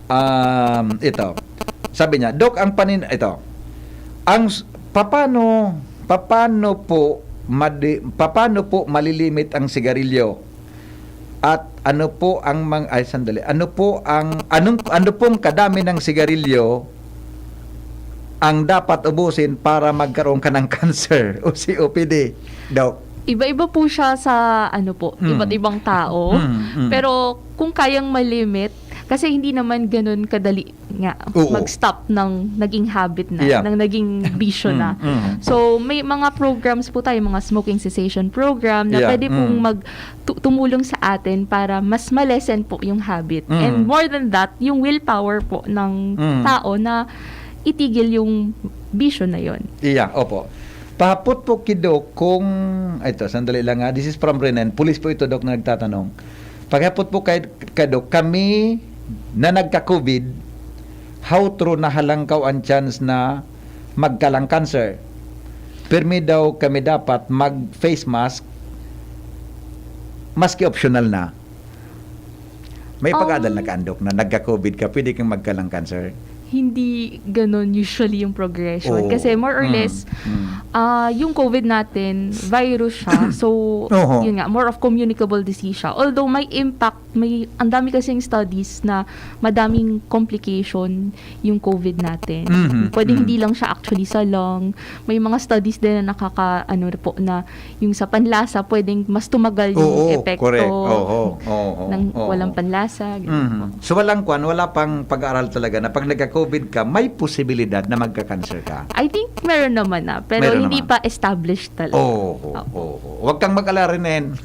um, ito. Sabi niya, "Doc, ang panin-," ito. "Ang s-, papano, papano po madi-, papano po malilimit ang sigarilyo? At ano po ang mang-," ay, sandali. "Ano po ang, anong, ano pong kadami ng sigarilyo ang dapat ubusin para magkaroon ka ng cancer o C O P D, Doc?" Iba-iba po siya sa, ano po, Mm. iba't ibang tao. Mm, mm. Pero kung kayang malimit, kasi hindi naman ganun kadali nga Oo. mag-stop ng naging habit na, Yeah. ng naging bisyo na. Mm, mm. So, may mga programs po tayo, mga smoking cessation program na Yeah, pwede pong mm. mag-, tu-, tumulong sa atin para mas ma-lessen po yung habit. Mm. And more than that, yung willpower po ng Mm. tao na itigil yung bisyo na yon. Iya, opo. Pahapot po ki Doc kung, ito, sandali lang ha. This is from Renen. Pulis po ito, Doc, na nagtatanong. Paghapot po kay, kay Doc, kami na nagka-COVID, how true na halangkaw ang chance na magka lung cancer? Pirmi daw kami dapat mag-face mask, maski optional na. May Um, pag-adal na ka, Doc, na nagka-COVID ka, pwede kang magka lung cancer? Hindi ganon usually yung progression. Oo. Kasi more or Mm. less, Mm. ah, yung COVID natin, virus siya. So, Oho. yun nga, more of communicable disease siya. Although may impact, may, ang dami kasing studies na madaming complication yung COVID natin. Mhm. Pwede Mm. hindi lang siya actually sa lung. May mga studies din na nakaka-, ano po, na yung sa panlasa, pwedeng mas tumagal yung Oo, epekto correct. Oo, oo, ng oo. walang panlasa, ganun Mhm. po. So, walang kwan, wala pang pag-aaral talaga na pag nagka-COVID ka, may posibilidad na magka-cancer ka? I think meron naman na, pero Meron hindi naman. pa established talaga. Oo, Opo. oo. Huwag kang mag-alala, Renen.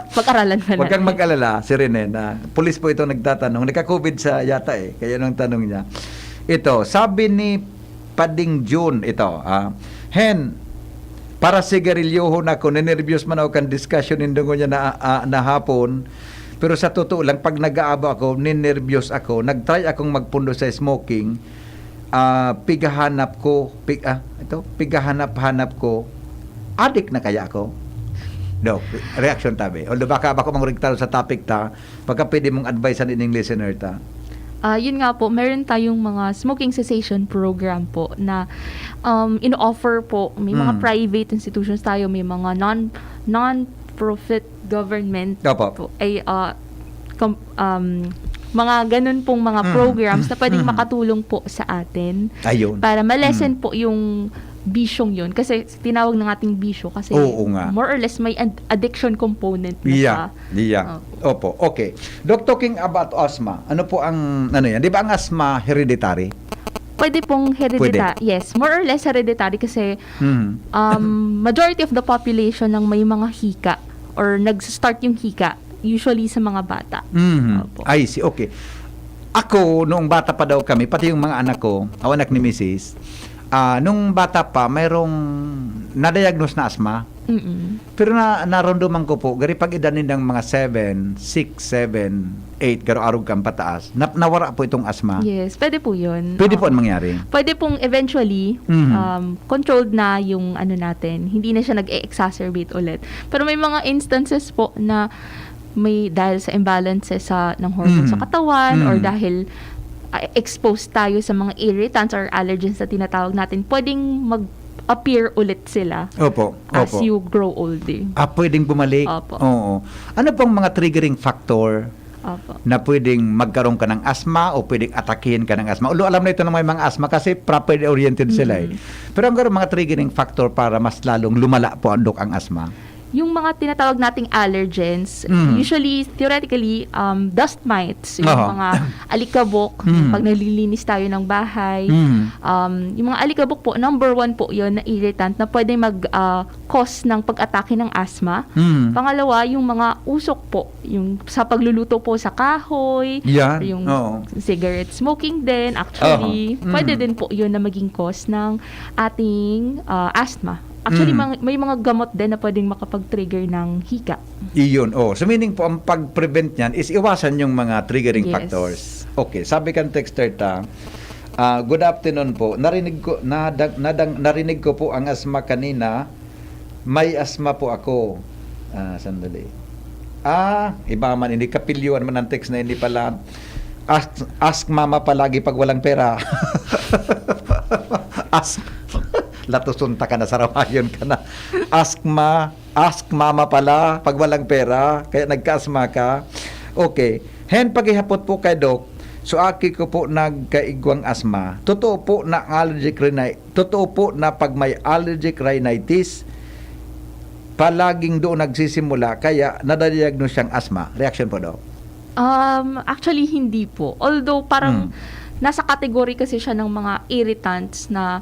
Pag-aralan pa Huwag kang natin. mag-alala, si Renen, ah, pulis po itong nagtatanong. Nagka-COVID sa yata eh, kaya nung tanong niya. Ito, sabi ni Pading June ito, ah, "Hen, para sigarilyohon ako, ninerbiyos man ako kan diskusyon nindo ngunyan na, ah, na hapon. Pero sa totoo lang, pag nag-aabo ako, ninerbiyos ako. Nag-try akong magpundo sa smoking, ah, pighahanap ko, pig-, ah, ito, pighahanap-hanap ko, adik na kaya ako?" Doc, reaction tabi. Although baka bako mangurigtaro sa topic ta, baka pwede mong advice an ining listener ta. Ah, yun nga po, meron tayong mga smoking cessation program po na, um, in-offer po. May mga Mm. private institutions tayo, may mga non, non-profit government Opo. po. Ay, ah, com-, um, mga ganun pong mga Mm. programs na pwedeng Mm. makatulong po sa atin Ayun. para ma-lessen Mm. po yung bisyong yun. Kasi tinawag na nating bisyo kasi Oo nga. more or less may ad-, addiction component na Yeah. siya. Yeah. Opo. Opo. Okay. Doc, talking about asthma, ano po ang, ano yan? Di ba ang asthma hereditary? Pwede pong heredita-, Pwede. yes. More or less hereditary kasi, Mhm. um, majority of the population ng may mga hika or nag-start yung hika, usually sa mga bata. Mhm. Opo. I see. Okay. Ako, noong bata pa daw kami, pati yung mga anak ko, o anak ni misis, ah, nung bata pa, mayroong na-diagnose na asthma. Mm-mm. Pero na, naramdaman ko po, gari pag edad nindang mga seven, six, seven, eight, garo arog kan pataas, na, nawara po itong asthma. Yes, pwede po yun. Pwede po Oo. ang mangyari. Pwede pong eventually, Mhm. um, controlled na yung ano natin, hindi na siya nag-e-exacerbate ulit. Pero may mga instances po na may dahil sa imbalances sa ng hormones sa Mm. katawan or Mm. dahil ah, exposed tayo sa mga irritants or allergens na tinatawag natin, pwedeng mag-appear ulit sila Opo, as opo. you grow old eh. Ah, pwedeng bumalik. Opo. Oo. Ano pang mga triggering factor Opo. na pwedeng magkaroon ka ng asthma o pwedeng atakihin ka ng asthma? Although alam na ito ng may mga asthma kasi properly oriented sila eh. Mm. Pero ang mga triggering factor para mas lalong lumala po, Dok, ang asthma? Yung mga tinatawag nating allergens, Mm. usually, theoretically, um, dust mites, yung Aha. mga alikabok, Mm. pag naglilinis tayo ng bahay, Mm. um, yung mga alikabok po, number one po yun na irritant na pwede mag-cause ng pag-atake ng asthma. Mm. Pangalawa, yung mga usok po, yung sa pagluluto po sa kahoy, Yan. yung Oo. cigarette smoking din, actually, Aha. Mm. pwede din po yun na maging cause ng ating ah, asthma. Actually, Mm. mga- may mga gamot din na pwedeng makapag-trigger ng hika. Iyon. Oh. So meaning po, ang pag-prevent niyan is iwasan yung mga triggering Yes. factors. Okay. Sabi kan texter ta, ah, "Good afternoon po. Narinig ko, nadang, nadang, narinig ko po ang asma kanina. May asma po ako." Ah, sandali. Ah, iba man, hindi kapilyuhan man ang text na hindi pala. Ask, ask mama palagi pag walang pera. Ask, latuson ta ka na, sarawayon ka na. Ask ma, ask mama pala pag walang pera, kaya nagkaasma ka. Okay. Hen, paghihapot po kay Doc, so aki ko po nagkaigwang asma. Totoo po na allergic rhini-, totoo po na pag may allergic rhinitis, palaging doon nagsisimula, kaya nadadiagnose siyang asma. Reaction po, Doc? Um, actually, hindi po. Although, parang Mm. nasa category kasi siya ng mga irritants na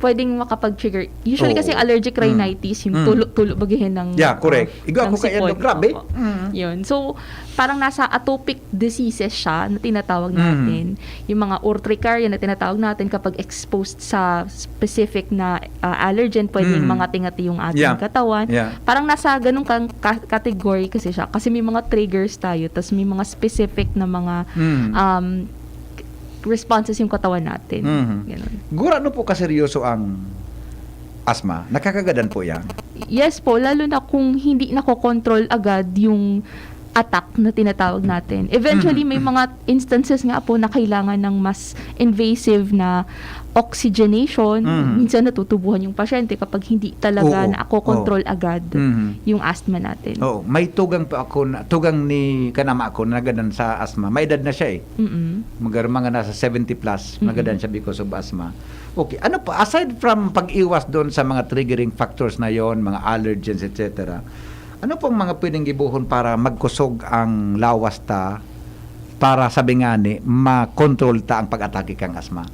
pwedeng makapag-trigger. Usually Oo. kasi allergic Mm. rhinitis, yung Mm. tulo-tulo bagihin ng Yeah, correct. ah, Igwa ng ko kaya, sipon. Doc. Grabe. Opo. Mm. Yun. So, parang nasa atopic diseases siya na tinatawag Mm. natin. Yung mga urticaria na tinatawag natin kapag exposed sa specific na ah, allergen, pwedeng Mm. mangati-ngati yung ating Yeah. katawan. Yeah. Parang nasa ganung kang ka- category kasi siya kasi may mga triggers tayo, tas may mga specific na mga Mm. um, responses yung katawan natin. Mhm. Ganun. Gura, ano po kaseryoso ang asma? Nakakagadan po yan? Yes po, lalo na kung hindi nakokontrol agad yung attack na tinatawag natin. Eventually, Mhm. may mga instances nga po na kailangan ng mas invasive na oxygenation. Mhm. Minsan natutubuhan yung pasyente kapag hindi talaga Oo. naakokontrol Oo. agad Mhm. yung asthma natin. Oo, may tugang pa ako, na, tugang ni kanama ako na nagadan sa asma. May edad na siya eh. Mm-mm. Mga, mga nasa seventy plus, Mm-mm. nagadan siya because of asthma. Okay, ano pa, aside from pag-iwas doon sa mga triggering factors na yon, mga allergens, et cetera, ano pong mga pwedeng gibohon para magkusog ang lawas ta, para sabi nga ni, makontrol ta ang pag-atake kang asma?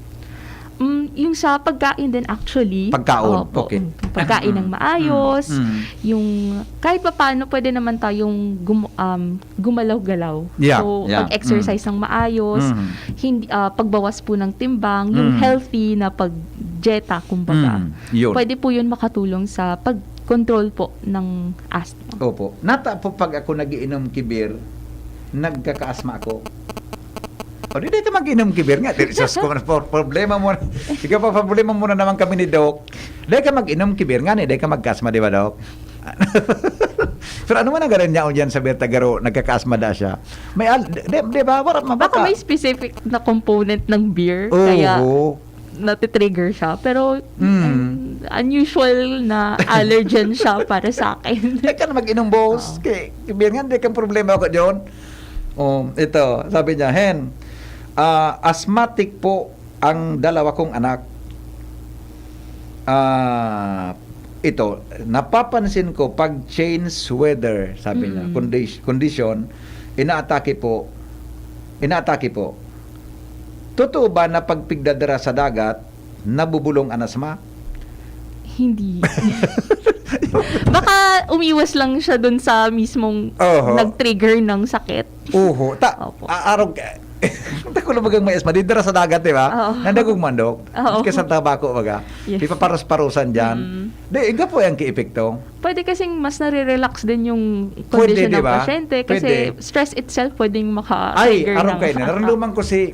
Mm, yung sa pagkain din actually. Pagkaon, Opo. okay. Mm, pagkain ng maayos, Mm, mm. yung kahit papaano pwede naman tayong gum- um, gumalaw-galaw. Yeah, So, yeah. pag-exercise ng maayos, Mm. hindi, ah, pagbawas po ng timbang, yung Mm. healthy na pag-dieta, kumbaga. Mm, yun. Pwede po yun makatulong sa pag-control po ng asthma. Opo. Nata po pag ako nagiinom ki beer, nagkakaasma ako. O di, di ka mag-inom ki beer nga. Dili, Diyos ko, mas por- problema mo. Ikaw pa, problema mo na naman kami ni Doc. Di ka mag-inom ki beer nga, ni, di ka magkasma, di ba, Doc? Pero ano man ang garan niya, o yan sa beer, tagaro, nagkakasma da siya. May, al- di, di, di ba? Wala, Baka may specific na component ng beer, Oo. Kaya natitrigger siya. Pero Mm. um, unusual na allergen siya para sa akin. Di ka na mag-inom, boss. Oo. Kay, ki beer nga, di kang problema ako, John. Oh, ito, sabi niya, Hen, ah, asthmatic po ang dalawa kong anak. Ah, ito, napapansin ko pag change weather, sabi niya, Mm. condi- condition, inaatake po, inaatake po. Totoo ba na pag pigdadara sa dagat, nabubulong an asma? Hindi. Baka umiwas lang siya dun sa mismong Oho. nag-trigger ng sakit. Oho. Ta, Opo. a- arog, ta ko lang bagang may asma. Di dara sa dagat, di ba? Oo. Nandagog mandok. Oo. Kaya sa tabako, baga. Yes. Ipaparos-parusan dyan. Mm. Di, iga po yung kiepekto. Pwede kasing mas nare-relax din yung Pwede, condition di ng ba? pasyente kasi Pwede. stress itself pwedeng Ay, maka-trigger arong ng kayo na. attack. Naramdaman ko si,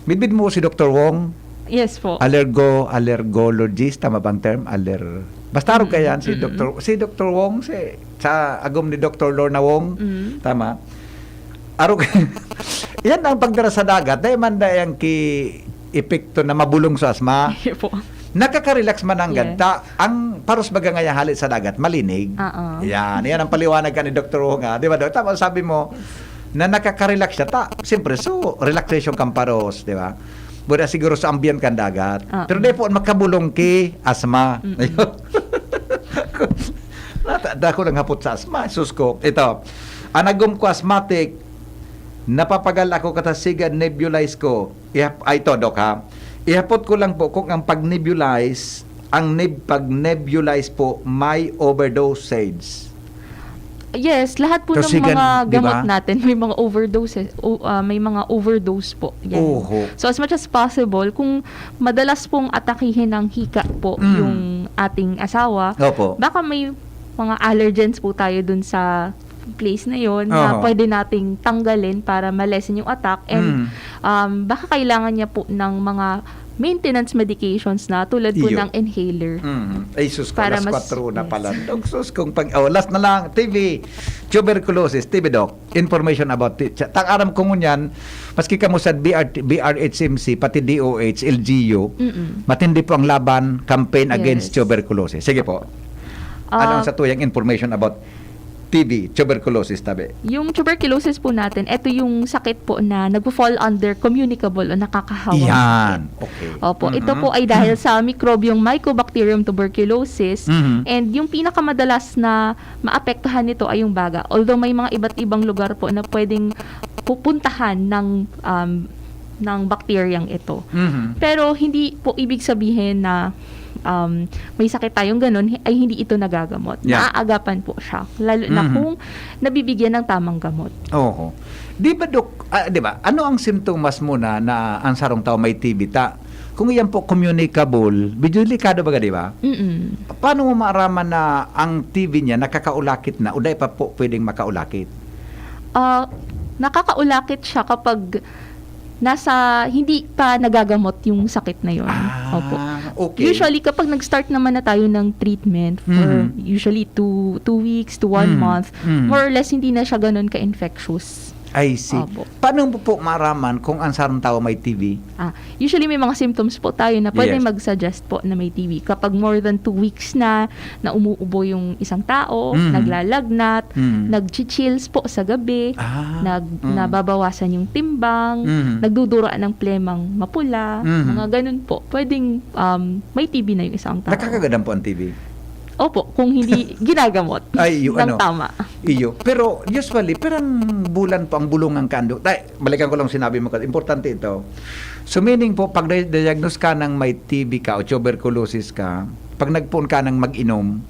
midbid mo si Doktor Wong? Yes po. Allergo, allergologist, tama bang term? Aller, Basta arog kaiyan si Mm-mm. Doktor, si Doktor Wong, si, sa agom ni Doktor Lorna Wong. Mm. Tama. Arog, yan ang pagdara sa dagat. Dahil man dahil ang ki-, epekto na mabulong sa asma. Opo. Nakaka-relax man ang Yes. ganta. Ang paros baga ngaya hali sa dagat, malinig. Oo. Yan. Yan ang paliwanag ka ni Doktor Wong, ha? Di ba, Dok? Tama sabi mo, na nakaka-relax siya. Ta, siyempre, so, relaxation kang paros, di ba? Buda siguro sa ambient kan dagat. Oo. Pero di po makabulong ki asma. Mm-mm. Ayun. Nata-, dako lang hapot sa asma. Sus ko. Ito, anagom ko asthmatic, napapagal ako katasigan, nebulize ko. Ihap-, ay, ito, Doc, ha? Ihapot ko lang po kung ang pag-nebulize, ang neb-, pag-nebulize po, may overdosage. Yes, lahat po ng Tosigan, mga di gamot ba? natin may mga overdoses, o, ah, may mga overdose po. Yan. Oho. So, as much as possible, kung madalas pong atakihin ng hika po Mm. yung ating asawa, Opo. baka may mga allergens po tayo dun sa place na yon na Oho. pwede nating tanggalin para ma-lessen yung attack. And, Mm. um, baka kailangan niya po ng mga maintenance medications na tulad po Iyo. ng inhaler. Mm. Ay, sus ko, Para alas mas, kwatro na yes. pala. Dok, sus, kung pag, oh, last na lang, T B, tuberculosis, T B, Doc. Information about it. Sa, tang aram ko ngunyan, maski kamo sa B R T, B R H M C, pati D O H, L G U, Mm-mm. matindi po ang laban, campaign against Yes. tuberculosis. Sige po. Ano ang Ah, sa tuyang information about T B, tuberculosis, tabi? Yung tuberculosis po natin, ito yung sakit po na nagpo-fall under communicable o nakakahawang Yan. sakit. Okay. Opo, ito Mhm. po ay dahil sa mikrobyong Mycobacterium tuberculosis. Mhm. And yung pinakamadalas na maapektuhan nito ay yung baga. Although may mga iba't ibang lugar po na pwedeng pupuntahan ng, um, ng bakteryang ito. Mhm. Pero hindi po ibig sabihin na, um, may sakit tayong ganun, hi-, ay hindi ito nagagamot. Yeah. Naaagapan po siya, lalo na Mhm. kung nabibigyan ng tamang gamot. Oho. Di ba, Dok, ah, di ba, ano ang simptomas muna na ang sarong tao may T B ta? Kung iyan po communicable, medyo delikado baga, di ba? Mm-mm. Paano mo maaraman na ang T B niya nakakaulakit na o dai pa po pwedeng makaulakit? Ah, nakakaulakit siya kapag nasa, hindi pa nagagamot yung sakit na yun. Ah, Opo. okay. Usually, kapag nag-start naman na tayo ng treatment for Mhm. usually two, two weeks to one Mhm. month, Mhm. more or less, hindi na siya ganun ka-infectious. I see. Opo. Paano mo po maaraman kung ang sarong tao may T B? Ah, usually, may mga symptoms po tayo na pwede Yes. mag-suggest po na may T B. Kapag more than two weeks na, na umuubo yung isang tao, Mhm. naglalagnat, Mhm. nagchi-chills po sa gabi, Ah, nag-, mm. nababawasan yung timbang, Mhm. nagdudura ng plemang mapula, Mhm. mga ganun po. Pwedeng, um, may T B na yung isang tao. Nakakagadan po ang T B? Opo, kung hindi ginagamot Ay, yung ng ano, tama. Iyo. Pero usually, pirang bulan po ang bulungan kan, Dok? Tay, balikan ko lang sinabi mo, importante ito. So, meaning po, pag di-, diagnose ka ng may T B ka o tuberculosis ka, pag nagpoon ka ng mag-inom,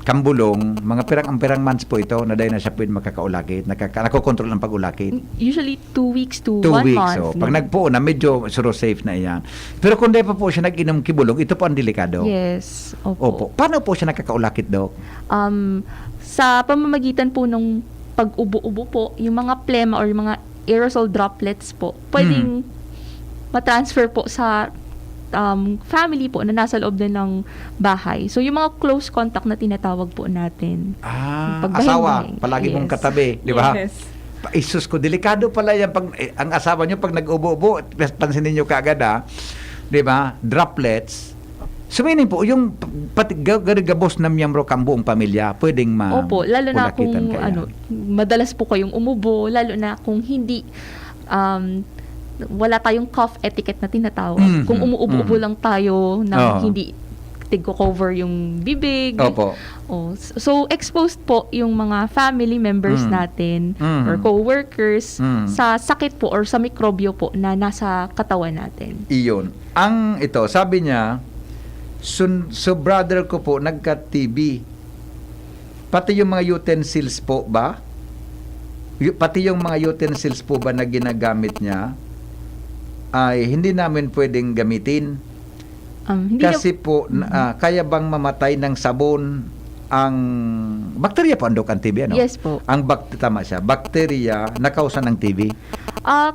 kambulong, mga pirang, ang pirang months po ito na dahil na siya pwede makakaulakit, nakaka-, nakokontrol ang pag-ulakit. Usually, two weeks to Two one weeks, month, oh. Pag no? nagpoon na, medyo suro safe na iyan. Pero kung di pa po siya nag-inom kibulong, ito po ang delikado. Yes, opo. Opo. Paano po siya nakakaulakit, Doc? Um, sa pamamagitan po ng pag-ubo-ubo po, yung mga plema or yung mga aerosol droplets po, pwedeng Hmm. matransfer po sa, um, family po na nasa loob din ng bahay. So, yung mga close contact na tinatawag po natin. Ah, Pagbahing-bahing. asawa, palagi mong Yes. katabi, di ba? Yes. Pa-, isus ko, delikado pala yan. Pag, eh, ang asawa nyo, pag nag-ubo-ubo, pans-, pansinin nyo kaagad, ah. Di ba? Droplets. So, meaning po, yung p-, pati ga-, gari gabos na miyembro kang buong pamilya, pwedeng ma-, Opo, lalo na pulakitan kung, kaya. ano, madalas po kayong umubo, lalo na kung hindi, um, wala tayong cough etiquette na tinatawag. Mhm. Kung umuubo-ubo Mhm. lang tayo na Oo. hindi tigko-cover yung bibig. Opo. Oh, s-, so, exposed po yung mga family members Mm. natin Mhm. or co-workers Mm. sa sakit po or sa mikrobyo po na nasa katawan natin. Iyon. Ang ito, sabi niya, sun-, so brother ko po nagka-T B. Pati yung mga utensils po ba? Yu-, pati yung mga utensils po ba na ginagamit niya ay hindi namin pwedeng gamitin? Um, hindi Kasi na po, na, Mhm. ah, kaya bang mamatay ng sabon ang bakterya po, ang, Dok, ang T B, ano? Yes po. Ang bak-, tama siya, bakterya na kausa ng T B? Ah,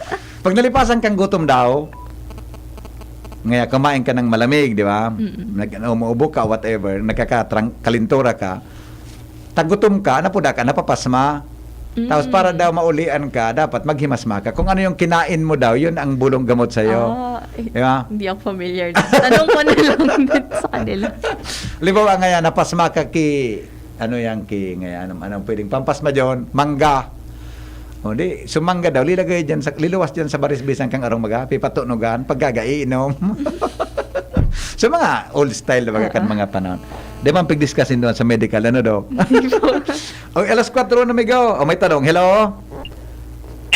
Pag nalipasan kang gutom daw, ngaya kumain ka ng malamig, di ba? Mm. Nag, umuubo ka, whatever, nagkakatrang, kalintura ka, tagutom ka, napuda ka, napapasma. Tapos Mm. para daw maulian ka, dapat maghimasma ka. Kung ano yung kinain mo daw, yun ang bulong gamot sa'yo. Ah, eh, Di ba? Hindi ako familiar. Tanong ko na lang din sa kanila. Halimbawa ngayon, napasma ka ki, ano yan, ki, ngayon, anong, anong pwedeng pampasma dyan? Mangga. O di, so mangga daw, lilagay dyan, sa, liluwas dyan sa baris bisan kang arong maga, pipatunugan, pagkagainom. So mga old style na baga kan Oo. mga panahon. Di man pigdiscuss doon sa medical, ano, Doc? O, alas kwatro na, migo. O, may tanong. Hello?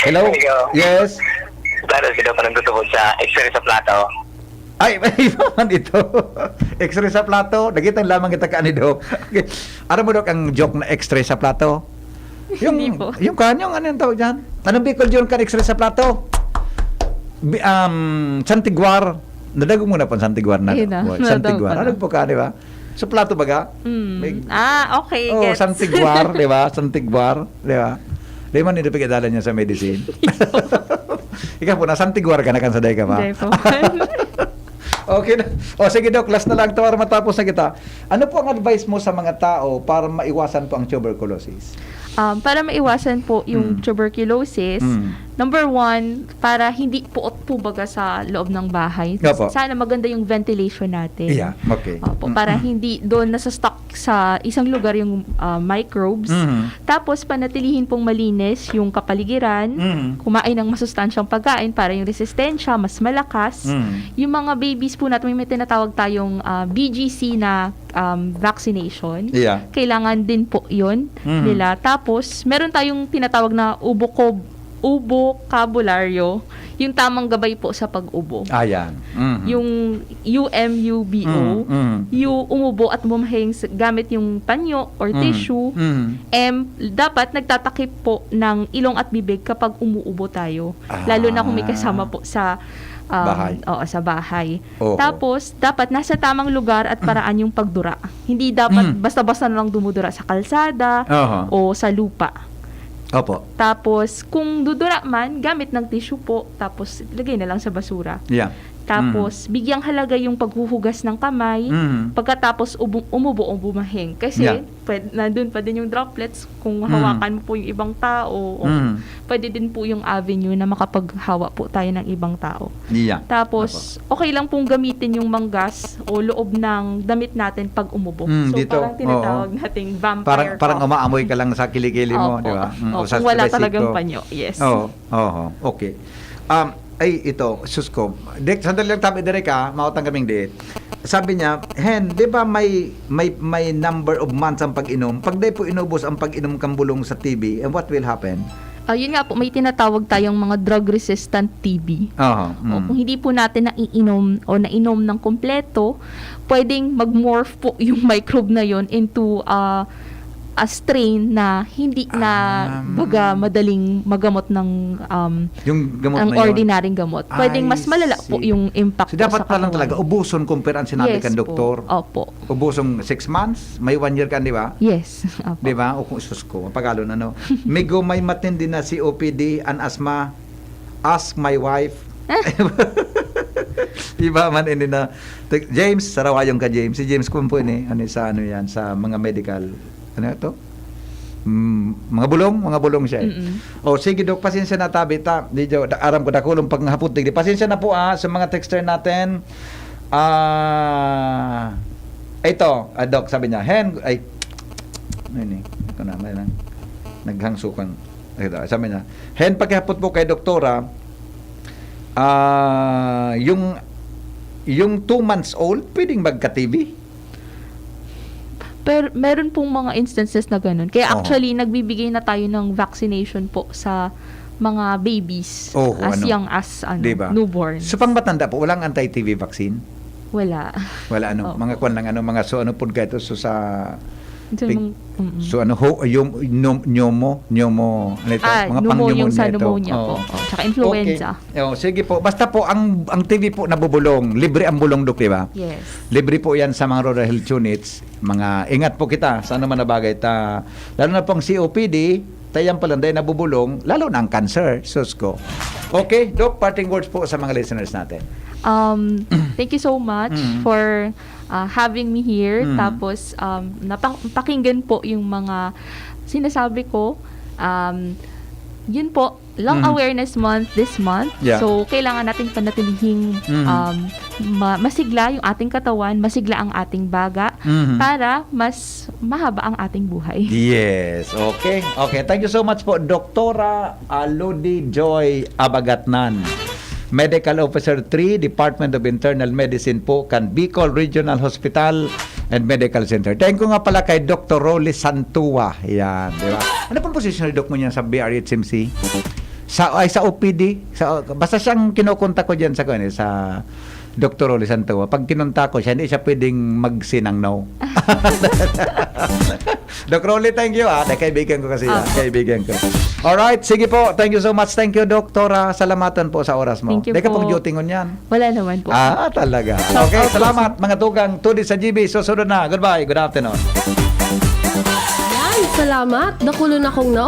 Hello? Hello. Yes? Klaro, sino pa nang tutubod sa X-ray sa plato? Ay, may iba man ito. X-ray sa plato. Nagitang lamang kita ka ni Doc. Okay. Aram mo, Doc, ang joke na X-ray sa plato? Yung, Hindi po. Yung kan, yung ano yung tawag dyan? Anong Bicol yun kan X-ray sa plato? Bi- um, Santiguar. Nadagog mo na pang Santiguar na. Ayun na, Boy, nadagog Santiguar. ko na. Ano po ka, di ba? Sa plato baga? Mm. May- Ah, okay. Oh, Gets. Santiguar, di ba? Santiguar, di ba? Di man nito pagkadalan niya sa medicine. Ikaw po, na Santiguar ka na kan sa day ka pa? Hindi po. Okay na. O sige, Doc, last na lang to para matapos na kita. Ano po ang advice mo sa mga tao para maiwasan po ang tuberculosis? Um, para maiwasan po yung Mm. tuberculosis, Mm. number one, para hindi puot po baga sa loob ng bahay. Opo. Sana maganda yung ventilation natin. Yeah, okay. Opo, Mm. para hindi doon nasa-stuck sa isang lugar yung ah, microbes. Mm. Tapos, panatilihin pong malinis yung kapaligiran. Mm. Kumain ng masustansyang pagkain para yung resistensya, mas malakas. Mm. Yung mga babies po natin, may tinatawag tayong ah, B G C na um, vaccination. Yeah. Kailangan din po yun Mhm. nila. Tapos, meron tayong tinatawag na ubokob, ubo, kabularyo, yung tamang gabay po sa pag-ubo. Ayan. Mhm. Yung U M U B O, Mm, mm. yung umubo at bumahing s- gamit yung panyo or Mm, tissue. mm. M, dapat nagtatakip po ng ilong at bibig kapag umuubo tayo. Lalo na kung may Ah. kasama po sa um, Bahay. Oo, sa bahay. Oo. Tapos, dapat nasa tamang lugar at paraan yung pagdura. Hindi dapat Mm. basta-basta na lang dumudura sa kalsada Aha. o sa lupa. Opo. Tapos, kung dudura man, gamit ng tissue po, tapos lagay na lang sa basura. Yeah. Tapos, bigyang halaga yung paghuhugas ng kamay, Mhm. pagkatapos ubu- umubo o bumahing. Kasi, Yeah. pwed- nandun pa din yung droplets kung Mhm. hawakan mo po yung ibang tao. O Mhm. pwede din po yung avenue na makapaghawa po tayo ng ibang tao. Yeah. Tapos, okay lang pong gamitin yung manggas o loob ng damit natin pag umubo. Mm, So, dito. parang tinatawag Oo. nating vampire Parang parang cough. umaamoy ka lang sa kilikili mo, Opo. di ba? Mm, Opo, o sa kung wala sa talagang resiko. Panyo, yes. Oo, oo, okay. Um, ay, ito, sus ko. Dek, sandali lang tabi, direk, ah. Mautang kaming date. Sabi niya, Hen, di ba may, may, may number of months ang pag-inom? Pag di po inubos ang pag-inom kang bulong sa T B, and what will happen? Ah, yun nga po, may tinatawag tayong mga drug-resistant T B. Aha, O, mm. kung hindi po natin naiinom o nainom ng kompleto, pwedeng mag-morph po yung microbe na yon into ah, a strain na hindi na Um, baga madaling magamot ng um, Yung gamot ng na yun? ordinaryong gamot. Pwedeng I mas malala po see. yung impact So, po dapat sa palang katawan. Talaga, ubuson kung pero ang sinabi Yes kang po. doktor. Opo. Ubusong six months, may one year ka, di ba? Yes. Opo. Di ba? O kung sus ko, mapagalo na, no? Migo may matindi na C O P D and asthma, ask my wife. Iba man ini na. Tek- James, sarawayon ka, James. Si James Kumpo ini, ano, sa ano yan, sa mga medical. Ano to? Mm, mga bulong, mga bulong siya. Eh. Mm-mm. O sige, Doc, pasensya na tabi ta. Di jo, da- aram ko dakulong panghapot digdi. Pasensya na po ah sa mga texter natin. Ah, ito, ah, Doc, sabi niya, Hen, ay, ano yun eh? Ito na, may lang. Naghangsukan. Ito, sabi niya, Hen, pakihapot po kay doktora, ah, yung yung two months old, pwedeng magka-T B? Pero meron pong mga instances na ganun. Kaya Oo. Actually, nagbibigay na tayo ng vaccination po sa mga babies Oo, as ano? young as ano, Di ba? Newborn. So, pang matanda po, walang anti-T B vaccine? Wala. Wala ano, Oo. Mga kwan lang ano, mga so ano po gaito, so sa So, Pig- mga- mm-mm. So ano ho, yung nom, nyomo, nyomo, ano ito? Ah, Mga pneumonia, pang-pneumonia sa ito. pneumonia Oo. po. Tsaka influenza. Okay. Oh, sige po. Basta po ang ang T V po nabubulong, libre ang bulong, Dok, di ba? Yes. Libre po 'yan sa mga rural health units. Mga ingat po kita sa ano man na bagay ta, lalo na pong C O P D, tayang palanday nabubulong, lalo na ang cancer. Sus ko. Okay, Doc, parting words po sa mga listeners natin. Um, thank you so much Mm. for uh, having me here. Mm. Tapos, um, napang- pakinggan po yung mga sinasabi ko. Um, yun po, Lung Mm. Awareness Month this month. Yeah. So, kailangan natin panatilihing Mm. um, ma- masigla yung ating katawan, masigla ang ating baga Mhm. para mas mahaba ang ating buhay. Yes. Okay. Okay. Thank you so much po, Doktora Alodi Joy Abagatnan. Medical Officer three, Department of Internal Medicine po, kan Bicol Regional Hospital and Medical Center. Thank you nga pala kay Doktor Rolly Santua. Yan, di ba? Ano pong posisyon ni Doc mo niyan sa B R H M C? Sa, ay, sa O P D? Sa, basta siyang kinukontak ko dyan sa, ano, sa Doktor Rolly Santua. Pag kinontak ko siya, hindi siya pwedeng magsinang no. Doc Rolly, thank you, ah. Dahil kaibigan ko kasi, ah. Apo. Kaibigan ko. Alright, sige po. Thank you so much. Thank you, Doktora. Salamatan po sa oras mo. Thank you Di ka po. pag-duty ngunyan. Wala naman po. Ah, talaga. Shout Okay, out po salamat, mga tugang. Tudi sa G B. Susunod na. Goodbye. Good afternoon. Yan, salamat. Dakulon akong naok